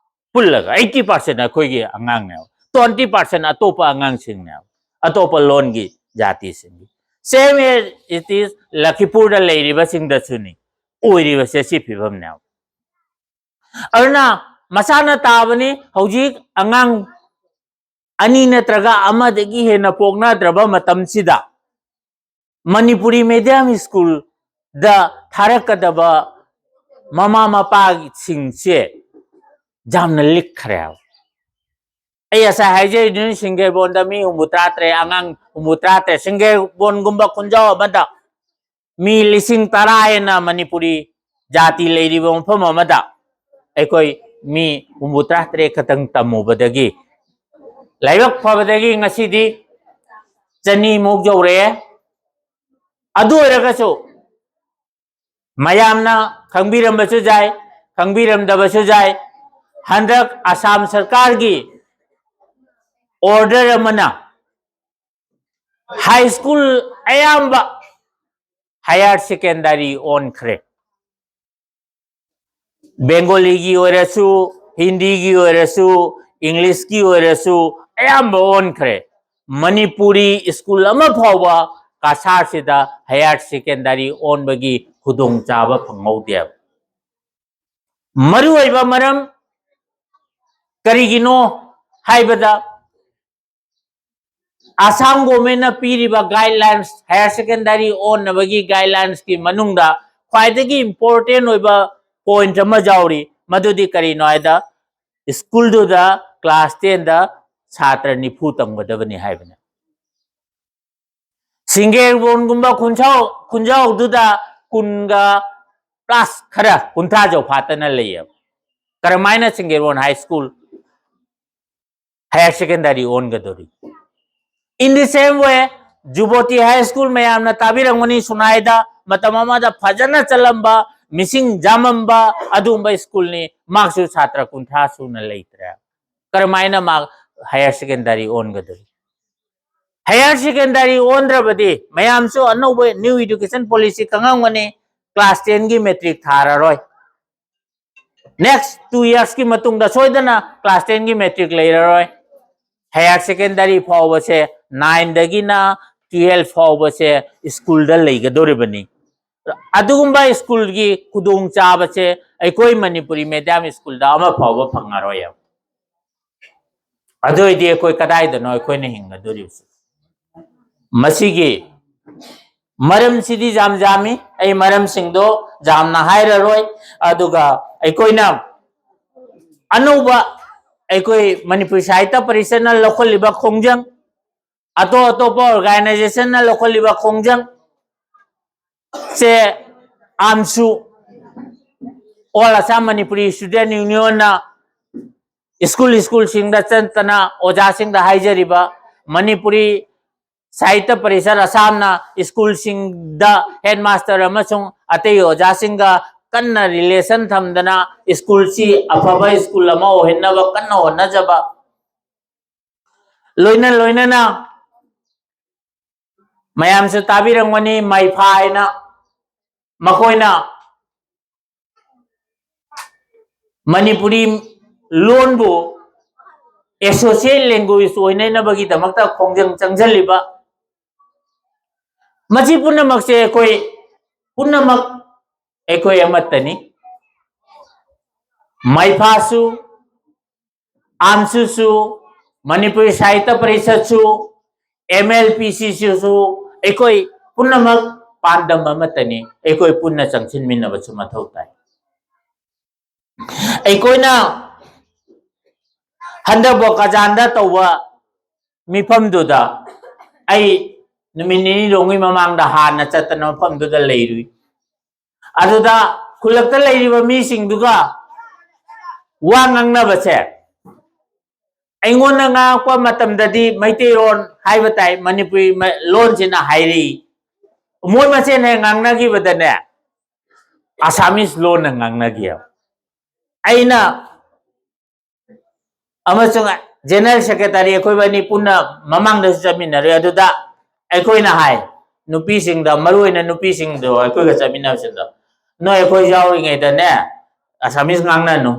ꯄꯨꯜꯂꯒ eighty percent ꯑꯩꯈꯣꯏꯒꯤ ꯑꯉꯥꯡꯅꯦꯕ, twenty percent ꯑꯇꯣꯞꯄ ꯑꯉꯥꯡꯁꯤꯡꯅꯦꯕ, ꯑꯇꯣꯞꯄ ꯂꯣꯟꯒꯤ ꯖꯥꯇꯤꯁꯤꯡꯒꯤ꯫ Same as it is ꯂꯈꯤꯄꯨꯔꯗ ꯂꯩꯔꯤꯕꯁꯤꯡꯗꯁꯨꯅꯤ ꯑꯣꯏꯔꯤꯕꯁꯦ ꯁꯤ ꯐꯤꯕꯝꯅꯦꯕ꯫ ꯑꯗꯨꯅ ꯃꯁꯥꯅ ꯇꯥꯕꯅꯤ꯫ ꯍꯧꯖꯤꯛ ꯑꯉꯥꯡ ꯑꯅꯤ ꯅꯠꯇ꯭ꯔꯒ ꯑꯃꯗꯒꯤ ꯍꯦꯟꯅ ꯄꯣꯛꯅꯗ꯭ꯔꯕ ꯃꯇꯝꯁꯤꯗ ꯃꯅꯤꯄꯨꯔꯤ medium schoolꯗ ꯊꯥꯔꯛꯀꯗꯕ ꯃꯃꯥ ꯃꯄꯥꯁꯤꯡꯁꯦ ꯌꯥꯝꯅ ꯂꯤꯛꯈ꯭ꯔꯦ ꯍꯥꯏꯕ꯫ ꯑꯩ ꯉꯁꯥꯏ ꯍꯥꯏꯖꯔꯤꯗꯨꯅꯤ, ꯁꯤꯡꯒꯦꯔꯕꯣꯟꯗ ꯃꯤ ꯍꯨꯝꯐꯨꯇꯔꯥ ꯇꯔꯦꯠ, ꯑꯉꯥꯡ ꯍꯨꯝꯐꯨꯇꯔꯥ ꯇꯔꯦꯠ, ꯁꯤꯡꯒꯦꯔꯕꯣꯟꯒꯨꯝꯕ ꯈꯨꯟꯖꯥꯎ ꯑꯃꯗ ꯃꯤ ꯂꯤꯁꯤꯡ ꯇꯔꯥ ꯍꯦꯟꯅ ꯃꯅꯤꯄꯨꯔꯤ ꯖꯥꯇꯤ ꯂꯩꯔꯤꯕ ꯃꯐꯝ ꯑꯃꯗ ꯑꯩꯈꯣꯏ ꯃꯤ ꯍꯨꯝꯐꯨꯇꯔꯥ ꯇꯔꯦꯠ ꯈꯛꯇꯪ ꯇꯝꯃꯨꯕꯗꯒꯤ, ꯂꯥꯏꯕꯛ ꯐꯕꯗꯒꯤ ꯉꯁꯤꯗꯤ ꯆꯅꯤꯃꯨꯛ ꯌꯧꯔꯛꯑꯦ꯫ ꯑꯗꯨ ꯑꯣꯏꯔꯒꯁꯨ ꯃꯌꯥꯝꯅ ꯈꯪꯕꯤꯔꯝꯕꯁꯨ ꯌꯥꯏ, ꯈꯪꯕꯤꯔꯝꯗꯕꯁꯨ ꯌꯥꯏ, ꯍꯟꯗꯛ ꯑꯁꯥꯝ ꯁꯔꯀꯥꯔꯒꯤ order ꯑꯃꯅ high school ꯑꯌꯥꯝꯕ higher secondary ꯑꯣꯟꯈ꯭ꯔꯦ꯫ ꯕꯦꯡꯒꯣꯂꯤꯒꯤ ꯑꯣꯏꯔꯁꯨ, ꯍꯤꯟꯗꯤꯒꯤ ꯑꯣꯏꯔꯁꯨ, ꯏꯪꯂꯤꯁꯀꯤ ꯑꯣꯏꯔꯁꯨ ꯑꯌꯥꯝꯕ ꯑꯣꯟꯈ꯭ꯔꯦ꯫ ꯃꯅꯤꯄꯨꯔꯤ school ꯑꯃ ꯐꯥꯎꯕ ꯀꯁꯥꯔꯁꯤꯗ higher secondary ꯑꯣꯟꯕꯒꯤ ꯈꯨꯗꯣꯡꯆꯥꯕ ꯐꯪꯍꯧꯗꯦꯕ꯫ ꯃꯔꯨꯑꯣꯏꯕ ꯃꯔꯝ ꯀꯔꯤꯒꯤꯅꯣ ꯍꯥꯏꯕꯗ, ꯑꯁꯥꯝ governmentꯅ ꯄꯤꯔꯤꯕ guidelines, higher secondary ꯑꯣꯟꯅꯕꯒꯤ guidelinesꯀꯤ ꯃꯅꯨꯡꯗ ꯈ꯭ꯋꯥꯏꯗꯒꯤ important ꯑꯣꯏꯕ point ꯑꯃ ꯌꯥꯎꯔꯤ꯫ ꯃꯗꯨꯗꯤ ꯀꯔꯤꯅꯣ ꯍꯥꯏꯗ, schoolꯗꯨꯗ class tenꯗ ꯁꯥꯇ꯭ꯔ ꯅꯤꯐꯨ ꯇꯝꯒꯗꯕꯅꯤ ꯍꯥꯏꯕꯅꯤ꯫ ꯁꯤꯡꯒꯦꯔꯕꯣꯟꯒꯨꯝꯕ ꯈꯨꯟꯖꯥꯎ, ꯈꯨꯟꯖꯥꯎꯗꯨꯗ ꯀꯨꯟꯒ plus ꯈꯔ, ꯀꯨꯟꯊ꯭ꯔꯥ ꯌꯧꯐꯥꯠꯇꯅ ꯂꯩꯌꯦꯕ꯫ ꯀꯔꯝꯍꯥꯏꯅ ꯁꯤꯡꯒꯦꯔꯕꯣꯟ high school higher secondary ꯑꯣꯟꯒꯗꯧꯔꯤ? In the same way, ꯖꯨꯕꯣꯇꯤ high school ꯃꯌꯥꯝꯅ ꯇꯥꯕꯤꯔꯝꯒꯅꯤ, ꯁꯨꯅꯥꯏꯗ ꯃꯇꯝ ꯑꯃꯗ ꯐꯖꯅ ꯆꯠꯂꯝꯕ, ꯃꯤꯁꯤꯡ ꯌꯥꯝꯃꯝꯕ ꯑꯗꯨꯒꯨꯝꯕ schoolꯅꯤ꯫ ꯃꯍꯥꯛꯁꯨ ꯁꯥꯇ꯭ꯔ ꯀꯨꯟꯊ꯭ꯔꯥ ꯁꯨꯅ ꯂꯩꯇ꯭ꯔꯦ꯫ ꯀꯔꯝꯍꯥꯏꯅ ꯃꯥ higher secondary ꯑꯣꯟꯒꯗꯧꯔꯤ? Higher secondary ꯑꯣꯟꯗ꯭ꯔꯕꯗꯤ, ꯃꯌꯥꯝꯁꯨ ꯑꯅꯧꯕ new education policy ꯈꯪꯉꯝꯒꯅꯤ, class tenꯒꯤ matric ꯊꯥꯔꯔꯣꯏ꯫ Next two yearsꯀꯤ ꯃꯇꯨꯡꯗ ꯁꯣꯏꯗꯅ class tenꯒꯤ matric ꯂꯩꯔꯔꯣꯏ꯫ Higher secondary ꯐꯥꯎꯕꯁꯦ, nineꯗꯒꯤꯅ twelve ꯐꯥꯎꯕꯁꯦ schoolꯗ ꯂꯩꯒꯗꯧꯔꯤꯕꯅꯤ꯫ ꯑꯗꯨꯒꯨꯝꯕ ꯁ꯭ꯀꯨꯜꯒꯤ ꯈꯨꯗꯣꯡꯆꯥꯕꯁꯦ ꯑꯩꯈꯣꯏ ꯃꯅꯤꯄꯨꯔꯤ ꯃꯦꯗꯤꯌꯝ ꯁ꯭ꯀꯨꯜꯗ ꯑꯃ ꯐꯥꯎꯕ ꯐꯪꯉꯔꯣꯏ꯫ ꯑꯗꯨ ꯑꯣꯏꯗꯤ ꯑꯩꯈꯣꯏ ꯀꯗꯥꯏꯗꯅꯣ ꯑꯩꯈꯣꯏꯅ ꯍꯤꯡꯒꯗꯣꯔꯤꯕꯁꯦ? ꯃꯁꯤꯒꯤ ꯃꯔꯝꯁꯤꯗꯤ ꯌꯥꯝ ꯌꯥꯝꯃꯤ, ꯑꯩ ꯃꯔꯝꯁꯤꯡꯗꯣ ꯌꯥꯝꯅ ꯍꯥꯏꯔꯔꯣꯏ꯫ ꯑꯗꯨꯒ ꯑꯩꯈꯣꯏꯅ ꯑꯅꯧꯕ ꯑꯩꯈꯣꯏ ꯃꯅꯤꯄꯨꯔꯤ ꯁꯥꯍꯤꯇ꯭ꯌ ꯄꯔꯤꯁꯠꯅ ꯂꯧꯈꯠꯂꯤꯕ ꯈꯣꯡꯖꯪ, ꯑꯇꯣꯞ ꯑꯇꯣꯞꯄ ꯑꯣꯔꯒꯅꯥꯏꯖꯦꯁꯟꯅ ꯂꯧꯈꯠꯂꯤꯕ ꯈꯣꯡꯖꯪ ꯁꯦ, AMSU, All Assam Manipuri Student Unionꯅ ꯁ꯭ꯀꯨꯜ ꯁ꯭ꯀꯨꯜꯁꯤꯡꯗ ꯆꯠꯇꯅ ꯑꯣꯖꯥꯁꯤꯡꯗ ꯍꯥꯏꯖꯔꯤꯕ, ꯃꯅꯤꯄꯨꯔꯤ ꯁꯥꯍꯤꯇ꯭ꯌ ꯄꯔꯤꯁꯠ ꯑꯁꯥꯝꯅ ꯁ꯭ꯀꯨꯜꯁꯤꯡꯗ ꯍꯦꯗꯃꯥꯁꯇꯔ ꯑꯃꯁꯨꯡ ꯑꯇꯩ ꯑꯣꯖꯥꯁꯤꯡꯒ ꯀꯟꯅ ꯔꯤꯂꯦꯁꯟ ꯊꯝꯗꯅ ꯁ꯭ꯀꯨꯜꯁꯤ ꯑꯐꯕ ꯁ꯭ꯀꯨꯜ ꯑꯃ ꯑꯣꯏꯍꯟꯅꯕ ꯀꯟꯅ ꯍꯣꯠꯅꯖꯕ, ꯂꯣꯏꯅ ꯂꯣꯏꯅꯅ ꯃꯌꯥꯝꯁꯨ ꯇꯥꯕꯤꯔꯝꯒꯅꯤ, ꯃꯩꯐꯥ ꯍꯥꯏꯅ ꯃꯈꯣꯏꯅ ꯃꯅꯤꯄꯨꯔꯤ ꯂꯣꯟꯕꯨ ꯑꯦꯁꯣꯁꯤꯌꯦꯠ ꯂꯦꯡꯒ꯭ꯋꯦꯖ ꯑꯣꯏꯅꯅꯕꯒꯤꯗꯃꯛꯇ ꯈꯣꯡꯖꯪ ꯆꯪꯁꯤꯜꯂꯤꯕ, ꯃꯁꯤ ꯄꯨꯝꯅꯃꯛꯁꯦ ꯑꯩꯈꯣꯏ ꯄꯨꯝꯅꯃꯛ ꯑꯩꯈꯣꯏ ꯑꯃꯠꯇꯅꯤ꯫ ꯃꯩꯐꯥꯁꯨ, ꯑꯥꯝꯁꯨꯁꯨ, ꯃꯅꯤꯄꯨꯔꯤ ꯁꯥꯍꯤꯇ꯭ꯌ ꯄꯔꯤꯁꯠꯁꯨ, ꯑꯦꯝ ꯑꯦꯜ ꯄꯤ ꯁꯤꯁꯤꯁꯨ ꯑꯩꯈꯣꯏ ꯄꯨꯝꯅꯃꯛ ꯄꯥꯟꯗꯝ ꯑꯃꯠꯇꯅꯤ꯫ ꯑꯩꯈꯣꯏ ꯄꯨꯟꯅ ꯆꯪꯁꯤꯟꯃꯤꯟꯅꯕꯁꯨ ꯃꯊꯧ ꯇꯥꯏ꯫ ꯑꯩꯈꯣꯏꯅ ꯍꯟꯗꯛ ꯕꯣꯀꯥꯖꯥꯟꯗ ꯇꯧꯕ ꯃꯤꯐꯝꯗꯨꯗ ꯑꯩ ꯅꯨꯃꯤꯠ ꯅꯤꯅꯤ ꯂꯣꯡꯒꯤ ꯃꯃꯥꯡꯗ ꯍꯥꯟꯅ ꯆꯠꯇꯅ ꯃꯐꯝꯗꯨꯗ ꯂꯩꯔꯨꯏ꯫ ꯑꯗꯨꯗ ꯈꯨꯜꯂꯛꯇ ꯂꯩꯔꯤꯕ ꯃꯤꯁꯤꯡꯗꯨꯒ ꯋꯥ ꯉꯥꯡꯅꯕꯁꯦ, ꯑꯩꯉꯣꯟꯗ ꯉꯥꯡꯉꯛꯄ ꯃꯇꯝꯗꯗꯤ ꯃꯩꯇꯩꯂꯣꯟ ꯍꯥꯏꯕ ꯇꯥꯏ, ꯃꯅꯤꯄꯨꯔꯤ ꯃ-, ꯂꯣꯟꯁꯤꯅ ꯍꯥꯏꯔꯛꯏ꯫ ꯃꯣꯏ ꯃꯁꯦꯟ ꯍꯦꯛ ꯉꯥꯡꯅꯈꯤꯕꯗꯅꯦ, ꯑꯁꯥꯃꯤꯁ ꯂꯣꯟꯅ ꯉꯥꯡꯅꯈꯤ꯫ ꯑꯩꯅ ꯑꯃꯁꯨꯡ ꯖꯦꯅꯔꯦꯜ ꯁꯦꯀ꯭ꯔꯦꯇꯔꯤ ꯑꯩꯈꯣꯏꯕꯅꯤ ꯄꯨꯟꯅ ꯃꯃꯥꯡꯗꯁꯨ ꯆꯠꯃꯤꯟꯅꯔꯦ꯫ ꯑꯗꯨꯗ ꯑꯩꯈꯣꯏꯅ ꯍꯥꯏ, ꯅꯨꯄꯤꯁꯤꯡꯗ, ꯃꯔꯨ ꯑꯣꯏꯅ ꯅꯨꯄꯤꯁꯤꯡꯗꯣ, ꯑꯩꯈꯣꯏꯒ ꯆꯠꯃꯤꯟꯅꯕꯁꯤꯡꯗꯣ, "ꯅꯣꯏ ꯑꯩꯈꯣꯏ ꯌꯥꯎꯔꯤꯉꯩꯗꯅꯦ, ꯑꯁꯥꯃꯤꯁ ꯉꯥꯡꯅꯅꯨ,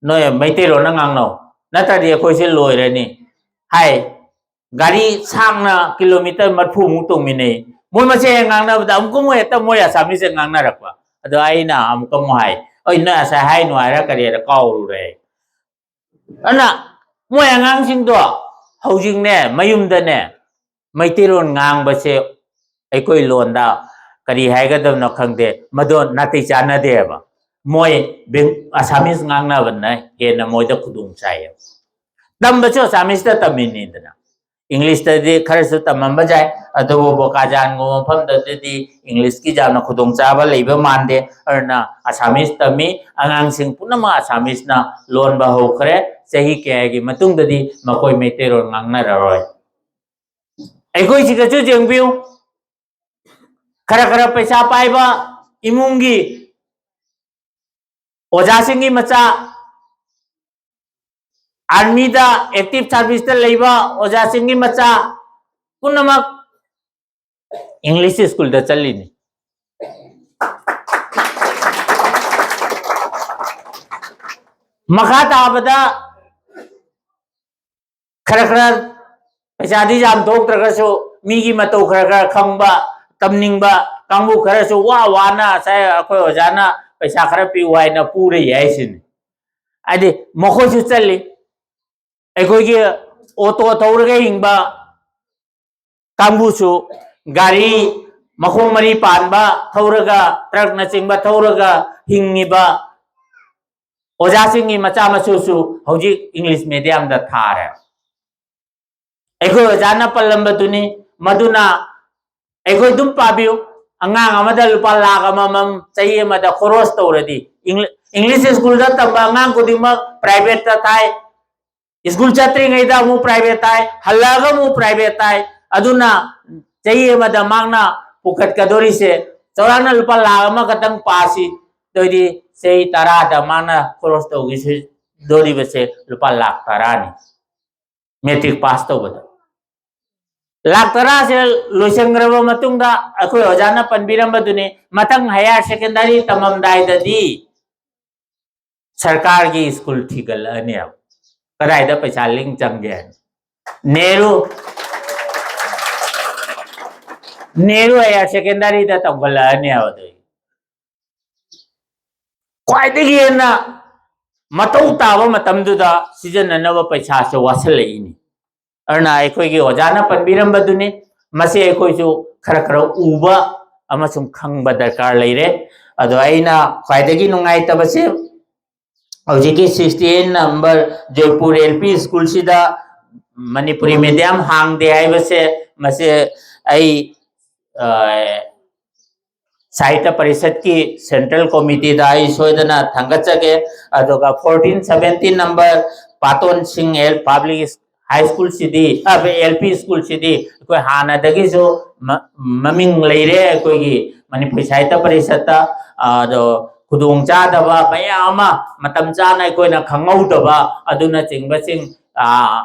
ꯅꯣꯏ ꯃꯩꯇꯩꯂꯣꯟꯅ ꯉꯥꯡꯅꯧ, ꯅꯠꯇ꯭ꯔꯗꯤ ꯑꯩꯈꯣꯏꯁꯦ ꯂꯣꯏꯔꯅꯤ" ꯍꯥꯏ꯫ ꯒꯥꯔꯤ ꯁꯥꯡꯅ ꯀꯤꯂꯣꯃꯤꯇꯔ ꯃꯔꯤꯐꯨꯃꯨꯛ ꯇꯣꯡꯃꯤꯟꯅꯩ꯫ ꯃꯣꯏ ꯃꯁꯦꯟ ꯍꯦꯛ ꯉꯥꯡꯅꯕꯗ ꯑꯃꯨꯛꯀ ꯃꯣꯏ ꯍꯦꯛꯇ ꯃꯣꯏ ꯑꯁꯥꯃꯤꯁꯁꯦ ꯉꯥꯡꯅꯔꯛꯄ꯫ ꯑꯗꯣ ꯑꯩꯅ ꯑꯃꯨꯛꯀ ꯑꯃꯨꯛ ꯍꯥꯏ, "ꯑꯩ ꯅꯣꯏ ꯉꯁꯥꯏ ꯍꯥꯏꯅꯨ ꯍꯥꯏꯔ ꯀꯔꯤꯔ ꯀꯥꯎꯔꯨꯔꯦ ꯑꯩ꯫" ꯑꯗꯨꯅ ꯃꯣꯏ ꯑꯉꯥꯡꯁꯤꯡꯗꯣ ꯍꯧꯖꯤꯛꯅꯦ, ꯃꯌꯨꯝꯗꯅꯦ, ꯃꯩꯇꯩꯂꯣꯟ ꯉꯥꯡꯕꯁꯦ ꯑꯩꯈꯣꯏ ꯂꯣꯟꯗ ꯀꯔꯤ ꯍꯥꯏꯒꯗꯕꯅꯣ ꯈꯪꯗꯦ, ꯃꯗꯣ ꯅꯥꯇꯩ ꯆꯥꯟꯅꯗꯦꯕ꯫ ꯃꯣꯏ ꯕꯦꯡ-, ꯑꯁꯥꯃꯤꯁ ꯉꯥꯡꯅꯕꯅ ꯍꯦꯟꯅ ꯃꯣꯏꯗ ꯈꯨꯗꯣꯡ ꯆꯥꯏꯌꯦꯕ꯫ ꯇꯝꯕꯁꯨ ꯑꯁꯥꯃꯤꯁꯇ ꯇꯝꯃꯤꯅꯤꯗꯅ꯫ ꯏꯪꯂꯤꯁꯇꯗꯤ ꯈꯔꯁꯨ ꯇꯝꯃꯝꯕ ꯌꯥꯏ, ꯑꯗꯨꯕꯨ ꯕꯣꯀꯥꯖꯥꯟꯒꯨꯝꯕ ꯃꯐꯝꯗꯗꯤ ꯏꯪꯂꯤꯁꯀꯤ ꯌꯥꯝꯅ ꯈꯨꯗꯣꯡꯆꯥꯕ ꯂꯩꯕ ꯃꯥꯟꯗꯦ꯫ ꯑꯗꯨꯅ ꯑꯁꯥꯃꯤꯁ ꯇꯝꯃꯤ, ꯑꯉꯥꯡꯁꯤꯡ ꯄꯨꯝꯅꯃꯛ ꯑꯁꯥꯃꯤꯁꯅ ꯂꯣꯟꯕ ꯍꯧꯈ꯭ꯔꯦ꯫ ꯆꯍꯤ ꯀꯌꯥꯒꯤ ꯃꯇꯨꯡꯗꯗꯤ ꯃꯈꯣꯏ ꯃꯩꯇꯩꯂꯣꯟ ꯉꯥꯡꯅꯔꯔꯣꯏ꯫ ꯑꯩꯈꯣꯏꯁꯤꯗꯁꯨ ꯌꯦꯡꯕꯤꯌꯨ, ꯈꯔ ꯈꯔ ꯄꯩꯁꯥ ꯄꯥꯏꯕ ꯏꯃꯨꯡꯒꯤ ꯑꯣꯖꯥꯁꯤꯡꯒꯤ ꯃꯆꯥ, ꯑꯥꯔꯃꯤꯗ ꯑꯦꯛꯇꯤꯚ ꯁꯥꯔꯚꯤꯁꯇ ꯂꯩꯕ ꯑꯣꯖꯥꯁꯤꯡꯒꯤ ꯃꯆꯥ ꯄꯨꯝꯅꯃꯛ ꯏꯪꯂꯤꯁ ꯁ꯭ꯀꯨꯜꯗ ꯆꯠꯂꯤꯅꯤ꯫ ꯃꯈꯥ ꯇꯥꯕꯗ ꯈꯔ ꯈꯔ ꯄꯩꯁꯥꯗꯤ ꯌꯥꯝ ꯊꯣꯛꯇ꯭ꯔꯒꯁꯨ ꯃꯤꯒꯤ ꯃꯇꯧ ꯈꯔ ꯈꯔ ꯈꯪꯕ, ꯇꯝꯅꯤꯡꯕ ꯀꯥꯡꯕꯨ ꯈꯔꯁꯨ ꯋꯥ ꯋꯥꯅ ꯉꯁꯥꯏ ꯑꯩꯈꯣꯏ ꯑꯣꯖꯥꯅ ꯄꯩꯁꯥ ꯈꯔ ꯄꯤꯌꯨ ꯍꯥꯏꯅ ꯄꯨꯔ ꯌꯥꯏꯁꯤꯅꯤ꯫ ꯍꯥꯏꯗꯤ ꯃꯈꯣꯏꯁꯨ ꯆꯠꯂꯤ꯫ ꯑꯩꯈꯣꯏꯒꯤ ꯑꯣꯇꯣ ꯊꯧꯔꯒ ꯍꯤꯡꯕ ꯀꯥꯡꯕꯨꯁꯨ, ꯒꯥꯔꯤ ꯃꯈꯣꯡ ꯃꯔꯤ ꯄꯥꯟꯕ ꯊꯧꯔꯒ, ꯇ꯭ꯔꯛꯅꯆꯤꯡꯕ ꯊꯧꯔꯒ ꯍꯤꯡꯉꯤꯕ ꯑꯣꯖꯥꯁꯤꯡꯒꯤ ꯃꯆꯥ ꯃꯁꯨꯁꯨ ꯍꯧꯖꯤꯛ ꯏꯪꯂꯤꯁ ꯃꯦꯗꯤꯌꯝꯗ ꯊꯥꯔꯦ꯫ ꯑꯩꯈꯣꯏ ꯑꯣꯖꯥꯅ ꯄꯜꯂꯝꯕꯗꯨꯅꯤ꯫ ꯃꯗꯨꯅ ꯑꯩꯈꯣꯏ ꯑꯗꯨꯝ ꯄꯥꯕꯤꯌꯨ, ꯑꯉꯥꯡ ꯑꯃꯗ ꯂꯨꯄꯥ ꯂꯥꯈ ꯑꯃꯃꯝ ꯆꯍꯤ ꯑꯃꯗ ꯈꯣꯔꯣꯁ ꯇꯧꯔꯗꯤ, ꯏꯪꯂꯤ-, ꯏꯪꯂꯤꯁ ꯁ꯭ꯀꯨꯜꯗ ꯇꯝꯕ ꯑꯉꯥꯡ ꯈꯨꯗꯤꯡꯃꯛ ꯄ꯭ꯔꯥꯏꯚꯦꯠꯇ ꯊꯥꯏ, ꯁ꯭ꯀꯨꯜ ꯆꯠꯇ꯭ꯔꯤꯉꯩꯗ ꯑꯃꯨꯛ ꯄ꯭ꯔꯥꯏꯚꯦꯠ ꯊꯥꯏ, ꯍꯜꯂꯛꯑꯒ ꯑꯃꯨꯛ ꯄ꯭ꯔꯥꯏꯚꯦꯠ ꯊꯥꯏ꯫ ꯑꯗꯨꯅ ꯆꯍꯤ ꯑꯃꯗ ꯃꯥꯅ ꯄꯨꯈꯠꯀꯗꯣꯔꯤꯁꯦ ꯆꯥꯎꯔꯥꯛꯅ ꯂꯨꯄꯥ ꯂꯥꯈ ꯑꯃꯈꯛꯇꯪ ꯄꯥꯁꯤ, ꯑꯗꯨꯑꯣꯏꯗꯤ ꯆꯍꯤ ꯇꯔꯥꯗ ꯃꯥꯅ ꯈꯣꯔꯣꯁ ꯇꯧꯈꯤꯗꯣꯔꯤꯕꯁꯦ ꯂꯨꯄꯥ ꯂꯥꯈ ꯇꯔꯥꯅꯤ꯫ ꯃꯦꯇ꯭ꯔꯤꯛ ꯄꯥꯁ ꯇꯧꯕꯗ ꯂꯥꯈ ꯇꯔꯥꯁꯦ ꯂꯣꯏꯁꯤꯟꯈ꯭ꯔꯕ ꯃꯇꯨꯡꯗ, ꯑꯩꯈꯣꯏ ꯑꯣꯖꯥꯅ ꯄꯟꯕꯤꯔꯝꯕꯗꯨꯅꯤ, ꯃꯊꯪ ꯍꯥꯌꯔ ꯁꯦꯀꯦꯟꯗꯔꯤ ꯇꯝꯃꯝꯗꯥꯏꯗꯗꯤ ꯁꯔꯀꯥꯔꯒꯤ ꯁ꯭ꯀꯨꯜ ꯊꯤꯒꯠꯂꯛꯑꯅꯦꯕ꯫ ꯀꯗꯥꯏꯗ ꯄꯩꯁꯥ ꯂꯤꯡ ꯆꯪꯒꯦ ꯍꯥꯏꯅ꯫ ꯅꯦꯍꯔꯨ, ꯅꯦꯍꯔꯨ ꯍꯥꯌꯔ ꯁꯦꯀꯦꯟꯗꯔꯤꯗ ꯇꯧꯈꯠꯂꯛꯑꯅꯦꯕ꯫ ꯑꯗꯨ ꯈ꯭ꯋꯥꯏꯗꯒꯤ ꯍꯦꯟꯅ ꯃꯊꯧ ꯇꯥꯕ ꯃꯇꯝꯗꯨꯗ ꯁꯤꯖꯤꯟꯅꯅꯕ ꯄꯩꯁꯥꯁꯦ ꯋꯥꯁꯜꯂꯛꯏꯅꯤ꯫ ꯑꯗꯨꯅ ꯑꯩꯈꯣꯏꯒꯤ ꯑꯣꯖꯥꯅ ꯄꯟꯕꯤꯔꯝꯕꯗꯨꯅꯤ, ꯃꯁꯤ ꯑꯩꯈꯣꯏꯁꯨ ꯈꯔ ꯈꯔ ꯎꯕ ꯑꯃꯁꯨꯡ ꯈꯪꯕ ꯗꯔꯀꯥꯔ ꯂꯩꯔꯦ꯫ ꯑꯗꯣ ꯑꯩꯅ ꯈ꯭ꯋꯥꯏꯗꯒꯤ ꯅꯨꯡꯉꯥꯏꯇꯕꯁꯦ, ꯍꯧꯖꯤꯛꯀꯤ sixty eight number Jaipur L P school ꯁꯤꯗ ꯃꯅꯤꯄꯨꯔꯤ medium ꯍꯥꯡꯗꯦ ꯍꯥꯏꯕꯁꯦ, ꯃꯁꯦ ꯑꯩ, ꯑ, ꯁꯥꯍꯤꯇ꯭ꯌ ꯄꯔꯤꯁꯠꯀꯤ central committee ꯗ ꯑꯩ ꯁꯣꯏꯗꯅ ꯊꯥꯡꯒꯠꯆꯒꯦ꯫ ꯑꯗꯨꯒ fourteen seventeen number ꯄꯥꯇꯣꯟ ꯁꯤꯡ L Public High School ꯁꯤꯗꯤ, ꯑ, L P school ꯁꯤꯗꯤ ꯑꯩꯈꯣꯏ ꯍꯥꯟꯅꯗꯒꯤꯁꯨ ꯃ-, ꯃꯃꯤꯡ ꯂꯩꯔꯦ ꯑꯩꯈꯣꯏꯒꯤ ꯃꯅꯤꯄꯨꯔꯤ ꯁꯥꯍꯤꯇ꯭ꯌ ꯄꯔꯤꯁꯠꯇ꯫ ꯑꯗꯣ ꯈꯨꯗꯣꯡꯆꯥꯗꯕ ꯃꯌꯥꯝ ꯑꯃ ꯃꯇꯝ ꯆꯥꯅ ꯑꯩꯈꯣꯏꯅ ꯈꯪꯍꯧꯗꯕ ꯑꯗꯨꯅꯆꯤꯡꯕꯁꯤꯡ, ꯑ,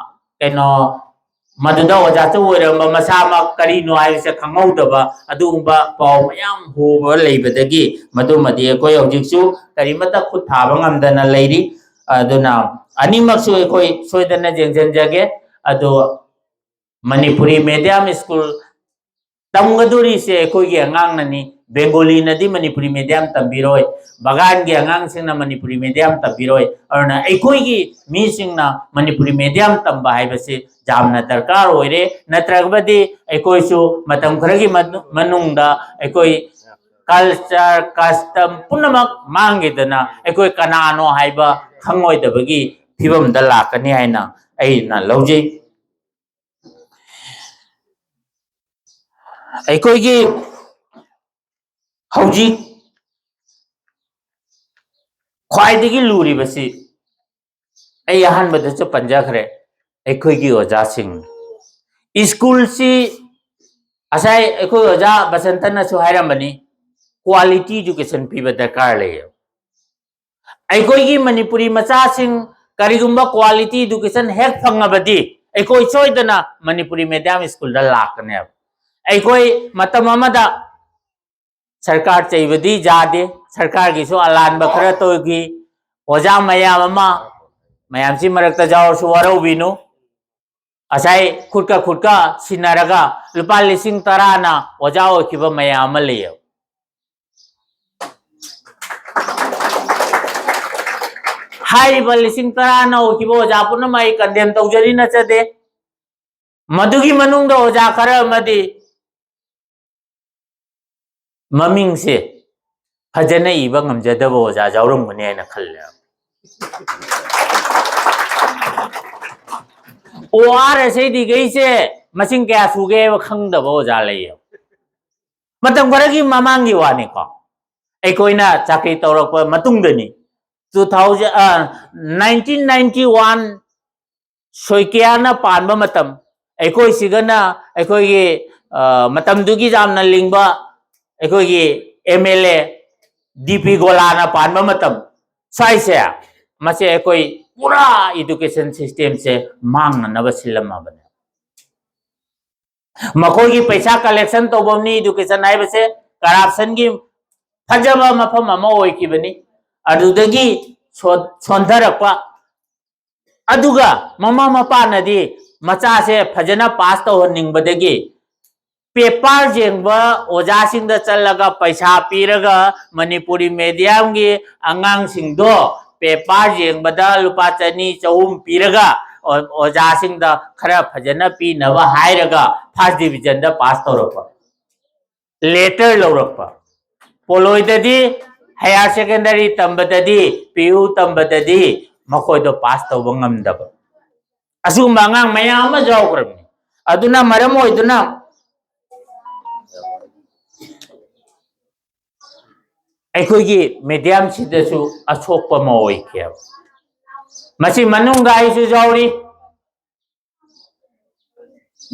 ꯀꯩꯅꯣ, ꯃꯗꯨꯗ ꯑꯣꯖꯥꯁꯨ ꯑꯣꯏꯔꯝꯕ ꯃꯁꯥꯃꯛ ꯀꯔꯤꯅꯣ ꯍꯥꯏꯕꯁꯦ ꯈꯪꯍꯧꯗꯕ ꯑꯗꯨꯒꯨꯝꯕ ꯄꯥꯎ ꯃꯌꯥꯝ ꯍꯣꯕ ꯂꯩꯕꯗꯒꯤ ꯃꯗꯨꯃꯗꯤ ꯑꯩꯈꯣꯏ ꯍꯧꯖꯤꯛꯁꯨ ꯀꯔꯤꯃꯠꯇ ꯈꯨꯠ ꯊꯥꯕ ꯉꯝꯗꯅ ꯂꯩꯔꯤ꯫ ꯑꯗꯨꯅ ꯑꯅꯤꯃꯛꯁꯨ ꯑꯩꯈꯣꯏ ꯁꯣꯏꯗꯅ ꯌꯦꯡꯁꯤꯟꯖꯒꯦ꯫ ꯑꯗꯣ ꯃꯅꯤꯄꯨꯔꯤ medium school ꯇꯝꯒꯗꯣꯔꯤꯁꯦ ꯑꯩꯈꯣꯏꯒꯤ ꯑꯉꯥꯡꯅꯅꯤ꯫ ꯕꯦꯡꯒꯣꯂꯤꯅꯗꯤ ꯃꯅꯤꯄꯨꯔꯤ medium ꯇꯝꯕꯤꯔꯣꯏ, ꯕꯒꯥꯟꯒꯤ ꯑꯉꯥꯡꯁꯤꯡꯅ ꯃꯅꯤꯄꯨꯔꯤ medium ꯇꯝꯕꯤꯔꯣꯏ꯫ ꯑꯗꯨꯅ ꯑꯩꯈꯣꯏꯒꯤ ꯃꯤꯁꯤꯡꯅ ꯃꯅꯤꯄꯨꯔꯤ medium ꯇꯝꯕ ꯍꯥꯏꯕꯁꯤ ꯌꯥꯝꯅ ꯗꯔꯀꯥꯔ ꯑꯣꯏꯔꯦ꯫ ꯅꯠꯇ꯭ꯔꯒꯗꯤ ꯑꯩꯈꯣꯏꯁꯨ ꯃꯇꯝ ꯈꯔꯒꯤ ꯃꯅꯨ-, ꯃꯅꯨꯡꯗ ꯑꯩꯈꯣꯏ culture, custom ꯄꯨꯝꯅꯃꯛ ꯃꯥꯡꯈꯤꯗꯅ ꯑꯩꯈꯣꯏ ꯀꯅꯥꯅꯣ ꯍꯥꯏꯕ ꯈꯪꯉꯣꯏꯗꯕꯒꯤ ꯐꯤꯕꯝꯗ ꯂꯥꯛꯀꯅꯤ ꯍꯥꯏꯅ ꯑꯩꯅ ꯂꯧꯖꯩ꯫ ꯑꯩꯈꯣꯏꯒꯤ ꯍꯧꯖꯤꯛ ꯈ꯭ꯋꯥꯏꯗꯒꯤ ꯂꯨꯔꯤꯕꯁꯤ ꯑꯩ ꯑꯍꯥꯟꯕꯗꯁꯨ ꯄꯟꯖꯈ꯭ꯔꯦ, ꯑꯩꯈꯣꯏꯒꯤ ꯑꯣꯖꯥꯁꯤꯡ꯫ School ꯁꯤ ꯉꯁꯥꯏ ꯑꯩꯈꯣꯏ ꯑꯣꯖꯥ ꯕꯁꯟꯇꯅꯁꯨ ꯍꯥꯏꯔꯝꯕꯅꯤ, quality education ꯄꯤꯕ ꯗꯔꯀꯥꯔ ꯂꯩꯌꯦꯕ꯫ ꯑꯩꯈꯣꯏꯒꯤ ꯃꯅꯤꯄꯨꯔꯤ ꯃꯆꯥꯁꯤꯡ ꯀꯔꯤꯒꯨꯝꯕ quality education ꯍꯦꯛ ꯐꯪꯉꯕꯗꯤ ꯑꯩꯈꯣꯏ ꯁꯣꯏꯗꯅ ꯃꯅꯤꯄꯨꯔꯤ medium school ꯗ ꯂꯥꯛꯀꯅꯦꯕ꯫ ꯑꯩꯈꯣꯏ ꯃꯇꯝ ꯑꯃꯗ ꯁꯔꯀꯥꯔ ꯆꯩꯕꯗꯤ ꯌꯥꯗꯦ, ꯁꯔꯀꯥꯔꯒꯤꯁꯨ ꯑꯂꯥꯟꯕ ꯈꯔ ꯇꯧꯈꯤ꯫ ꯑꯣꯖꯥ ꯃꯌꯥꯝ ꯑꯃ, ꯃꯌꯥꯝꯁꯤ ꯃꯔꯛꯇ ꯌꯥꯎꯔꯁꯨ ꯋꯥꯔꯧꯕꯤꯅꯨ, ꯉꯁꯥꯏ ꯈꯨꯠꯀ ꯈꯨꯠꯀ ꯁꯤꯟꯅꯔꯒ ꯂꯨꯄꯥ ꯂꯤꯁꯤꯡ ꯇꯔꯥꯅ ꯑꯣꯖꯥ ꯑꯣꯏꯈꯤꯕ ꯃꯌꯥꯝ ꯑꯃ ꯂꯩꯌꯦꯕ꯫ ꯍꯥꯏꯔꯤꯕ ꯂꯤꯁꯤꯡ ꯇꯔꯥꯅ ꯑꯣꯏꯈꯤꯕ ꯑꯣꯖꯥ ꯄꯨꯝꯅꯃꯛ ꯑꯩ ꯀꯟꯗꯦꯝ ꯇꯧꯖꯔꯤ ꯅꯠꯆꯗꯦ꯫ ꯃꯗꯨꯒꯤ ꯃꯅꯨꯡꯗ ꯑꯣꯖꯥ ꯈꯔ ꯑꯃꯗꯤ ꯃꯃꯤꯡꯁꯦ ꯐꯖꯅ ꯏꯕ ꯉꯝꯖꯗꯕ ꯑꯣꯖꯥ ꯌꯥꯎꯔꯝꯒꯅꯤ ꯍꯥꯏꯅ ꯈꯜꯂꯦ꯫ ꯑꯣ ꯑꯥꯔ ꯑꯦꯁ ꯑꯩ ꯗꯤꯈꯩꯁꯦ ꯃꯁꯤꯡ ꯀꯌꯥ ꯁꯨꯒꯦ ꯍꯥꯏꯕ ꯈꯪꯗꯕ ꯑꯣꯖꯥ ꯂꯩꯌꯦꯕ꯫ ꯃꯇꯝ ꯈꯔꯒꯤ ꯃꯃꯥꯡꯒꯤ ꯋꯥꯅꯤꯀꯣ, ꯑꯩꯈꯣꯏꯅ ꯆꯥꯀ꯭ꯔꯤ ꯇꯧꯔꯛꯄ ꯃꯇꯨꯡꯗꯅꯤ꯫ Two thousand, nineteen ninety one ꯁꯣꯏꯀꯤꯌꯥꯅ ꯄꯥꯟꯕ ꯃꯇꯝ, ꯑꯩꯈꯣꯏꯁꯤꯒꯅ ꯑꯩꯈꯣꯏꯒꯤ, ꯑ, ꯃꯇꯝꯗꯨꯒꯤ ꯌꯥꯝꯅ ꯂꯤꯡꯕ ꯑꯩꯈꯣꯏꯒꯤ ꯑꯦꯝ ꯑꯦꯜ ꯑꯦ ꯗꯤ ꯄꯤ ꯒꯣꯂꯥꯅ ꯄꯥꯟꯕ ꯃꯇꯝ, ꯁ꯭ꯋꯥꯏꯁꯦ, ꯃꯁꯦ ꯑꯩꯈꯣꯏ ꯄꯨꯔꯥ education system ꯁꯦ ꯃꯥꯡꯅꯅꯕ ꯁꯤꯜꯂꯝꯃꯕꯅꯦ꯫ ꯃꯈꯣꯏꯒꯤ ꯄꯩꯁꯥ collection ꯇꯧꯐꯝꯅꯤ education ꯍꯥꯏꯕꯁꯦ꯫ Corruption ꯒꯤ ꯐꯖꯕ ꯃꯐꯝ ꯑꯃ ꯑꯣꯏꯈꯤꯕꯅꯤ꯫ ꯑꯗꯨꯗꯒꯤ ꯁꯣ-, ꯁꯣꯟꯊꯔꯛꯄ꯫ ꯑꯗꯨꯒ ꯃꯃꯥ ꯃꯄꯥꯅꯗꯤ ꯃꯆꯥꯁꯦ ꯐꯖꯅ pass ꯇꯧꯍꯟꯅꯤꯡꯕꯗꯒꯤ paper ꯌꯦꯡꯕ ꯑꯣꯖꯥꯁꯤꯡꯗ ꯆꯠꯂꯒ ꯄꯩꯁꯥ ꯄꯤꯔꯒ ꯃꯅꯤꯄꯨꯔꯤ medium ꯒꯤ ꯑꯉꯥꯡꯁꯤꯡꯗꯣ paper ꯌꯦꯡꯕꯗ ꯂꯨꯄꯥ ꯆꯅꯤ ꯆꯍꯨꯝ ꯄꯤꯔꯒ ꯑꯣ-, ꯑꯣꯖꯥꯁꯤꯡꯗ ꯈꯔ ꯐꯖꯅ ꯄꯤꯅꯕ ꯍꯥꯏꯔꯒ first division ꯗ pass ꯇꯧꯔꯛꯄ, letter ꯂꯧꯔꯛꯄ꯫ ꯄꯣꯂꯣꯏꯗꯗꯤ, higher secondary ꯇꯝꯕꯗꯗꯤ, ꯄꯤ ꯌꯨ ꯇꯝꯕꯗꯗꯤ ꯃꯈꯣꯏꯗꯣ pass ꯇꯧꯕ ꯉꯝꯗꯕ, ꯑꯁꯤꯒꯨꯝꯕ ꯑꯉꯥꯡ ꯃꯌꯥꯝ ꯑꯃ ꯌꯥꯎꯈ꯭ꯔꯕꯅꯤ꯫ ꯑꯗꯨꯅ ꯃꯔꯝ ꯑꯣꯏꯗꯨꯅ ꯑꯩꯈꯣꯏꯒꯤ medium ꯁꯤꯗꯁꯨ ꯑꯁꯣꯛꯄ ꯑꯃ ꯑꯣꯏꯈꯤꯑꯕ꯫ ꯃꯁꯤ ꯃꯅꯨꯡꯗ ꯑꯩꯁꯨ ꯌꯥꯎꯔꯤ꯫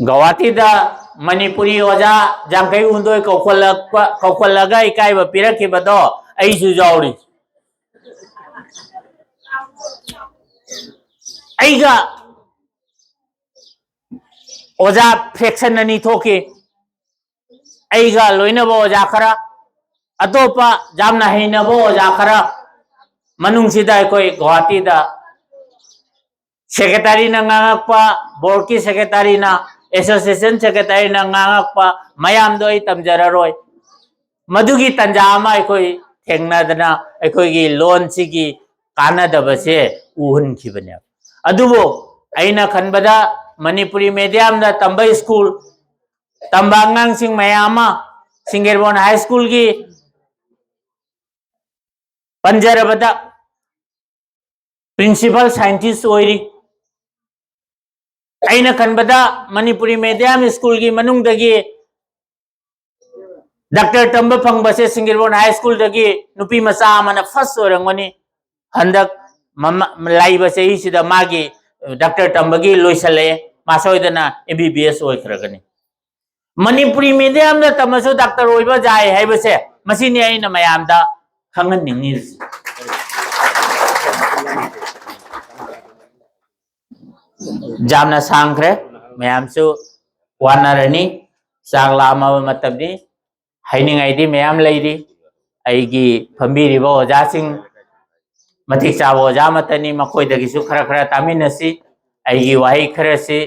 ꯒꯧꯍꯥꯇꯤꯗ ꯃꯅꯤꯄꯨꯔꯤ ꯑꯣꯖꯥ ꯌꯥꯡꯈꯩ ꯍꯨꯝꯗꯣꯏ ꯀꯧꯈꯠꯂꯛꯄ, ꯀꯧꯈꯠꯂꯒ ꯏꯀꯥꯏꯕ ꯄꯤꯔꯛꯈꯤꯕꯗꯣ ꯑꯩꯁꯨ ꯌꯥꯎꯔꯤ꯫ ꯑꯩꯒ ꯑꯣꯖꯥ fraction ꯑꯅꯤ ꯊꯣꯛꯈꯤ꯫ ꯑꯩꯒ ꯂꯣꯏꯅꯕ ꯑꯣꯖꯥ ꯈꯔ, ꯑꯇꯣꯞꯄ ꯌꯥꯝꯅ ꯍꯩꯅꯕ ꯑꯣꯖꯥ ꯈꯔ, ꯃꯅꯨꯡꯁꯤꯗ ꯑꯩꯈꯣꯏ ꯒꯧꯍꯥꯇꯤꯗ ꯁꯦꯀ꯭ꯔꯦꯇꯔꯤꯅ ꯉꯥꯡꯉꯛꯄ, ꯕꯣꯔꯗꯀꯤ ꯁꯦꯀ꯭ꯔꯦꯇꯔꯤꯅ, ꯑꯦꯁꯣꯁꯤꯌꯦꯁꯟ ꯁꯦꯀ꯭ꯔꯦꯇꯔꯤꯅ ꯉꯥꯡꯉꯛꯄ ꯃꯌꯥꯝꯗꯣ ꯑꯩ ꯇꯝꯖꯔꯔꯣꯏ꯫ ꯃꯗꯨꯒꯤ ꯇꯥꯟꯖꯥ ꯑꯃ ꯑꯩꯈꯣꯏ ꯊꯦꯡꯅꯗꯅ ꯑꯩꯈꯣꯏꯒꯤ ꯂꯣꯟꯁꯤꯒꯤ ꯀꯥꯟꯅꯗꯕꯁꯦ ꯎꯍꯟꯈꯤꯕꯅꯦꯕ꯫ ꯑꯗꯨꯕꯨ ꯑꯩꯅ ꯈꯟꯕꯗ ꯃꯅꯤꯄꯨꯔꯤ ꯃꯦꯗꯤꯌꯝꯗ ꯇꯝꯕ ꯁ꯭ꯀꯨꯜ, ꯇꯝꯕ ꯑꯉꯥꯡꯁꯤꯡ ꯃꯌꯥꯝ ꯑꯃ ꯁꯤꯡꯒꯦꯔꯕꯣꯟ ꯍꯥꯏ ꯁ꯭ꯀꯨꯜꯒꯤ ꯄꯟꯖꯔꯕꯗ ꯄ꯭ꯔꯤꯟꯁꯤꯄꯜ ꯁꯥꯏꯟꯇꯤꯁ ꯑꯣꯏꯔꯤ꯫ ꯑꯩꯅ ꯈꯟꯕꯗ ꯃꯅꯤꯄꯨꯔꯤ ꯃꯦꯗꯤꯌꯝ ꯁ꯭ꯀꯨꯜꯒꯤ ꯃꯅꯨꯡꯗꯒꯤ ꯗꯥꯛꯇꯔ ꯇꯝꯕ ꯐꯪꯕꯁꯦ ꯁꯤꯡꯒꯦꯔꯕꯣꯟ ꯍꯥꯏ ꯁ꯭ꯀꯨꯜꯗꯒꯤ ꯅꯨꯄꯤ ꯃꯆꯥ ꯑꯃꯅ ꯐꯥꯔꯁ ꯑꯣꯏꯔꯝꯒꯅꯤ꯫ ꯍꯟꯗꯛ ꯃꯃ-, ꯂꯥꯛꯏꯕ ꯆꯍꯤꯁꯤꯗ ꯃꯥꯒꯤ ꯗꯥꯛꯇꯔ ꯇꯝꯕꯒꯤ ꯂꯣꯏꯁꯜꯂꯛꯑꯦ, ꯃꯥ ꯁꯣꯏꯗꯅ ꯑꯦꯝ ꯕꯤ ꯕꯤ ꯑꯦꯁ ꯑꯣꯏꯈ꯭ꯔꯒꯅꯤ꯫ ꯃꯅꯤꯄꯨꯔꯤ ꯃꯦꯗꯤꯌꯝꯗ ꯇꯝꯃꯁꯨ ꯗꯥꯛꯇꯔ ꯑꯣꯏꯕ ꯌꯥꯏ ꯍꯥꯏꯕꯁꯦ ꯃꯁꯤꯅꯤ ꯑꯩꯅ ꯃꯌꯥꯝꯗ ꯈꯪꯍꯟꯅꯤꯡꯉꯤꯁꯦ꯫ ꯌꯥꯝꯅ ꯁꯥꯡꯈ꯭ꯔꯦ, ꯃꯌꯥꯝꯁꯨ ꯋꯥꯅꯔꯅꯤ, ꯆꯥꯛ ꯂꯥꯝꯃꯕ ꯃꯇꯝꯅꯤ꯫ ꯍꯥꯏꯅꯤꯡꯉꯥꯏꯗꯤ ꯃꯌꯥꯝ ꯂꯩꯔꯤ꯫ ꯑꯩꯒꯤ ꯐꯝꯕꯤꯔꯤꯕ ꯑꯣꯖꯥꯁꯤꯡ ꯃꯇꯤꯛ ꯆꯥꯕ ꯑꯣꯖꯥ ꯑꯃꯠꯇꯅꯤ, ꯃꯈꯣꯏꯗꯒꯤꯁꯨ ꯈꯔ ꯈꯔ ꯇꯥꯃꯤꯟꯅꯁꯤ꯫ ꯑꯩꯒꯤ ꯋꯥꯍꯩ ꯈꯔꯁꯤ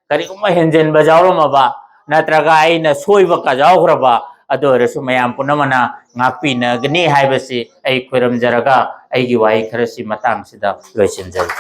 ꯀꯔꯤꯒꯨꯝꯕ ꯍꯦꯟꯖꯤꯟꯕ ꯌꯥꯎꯔꯝꯃꯕ ꯅꯠꯇ꯭ꯔꯒ ꯑꯩꯅ ꯁꯣꯏꯕ ꯀ ꯌꯥꯎꯈ꯭ꯔꯕ, ꯑꯗꯨ ꯑꯣꯏꯔꯁꯨ ꯃꯌꯥꯝ ꯄꯨꯝꯅꯃꯛꯅ ꯉꯥꯛꯄꯤꯅꯒꯅꯤ ꯍꯥꯏꯕꯁꯤ ꯑꯩ ꯈꯣꯏꯔꯝꯖꯔꯒ ꯑꯩꯒꯤ ꯋꯥꯍꯩ ꯈꯔꯁꯤ ꯃꯇꯥꯡꯁꯤꯗ ꯂꯣꯏꯁꯤꯟꯖꯔꯤ꯫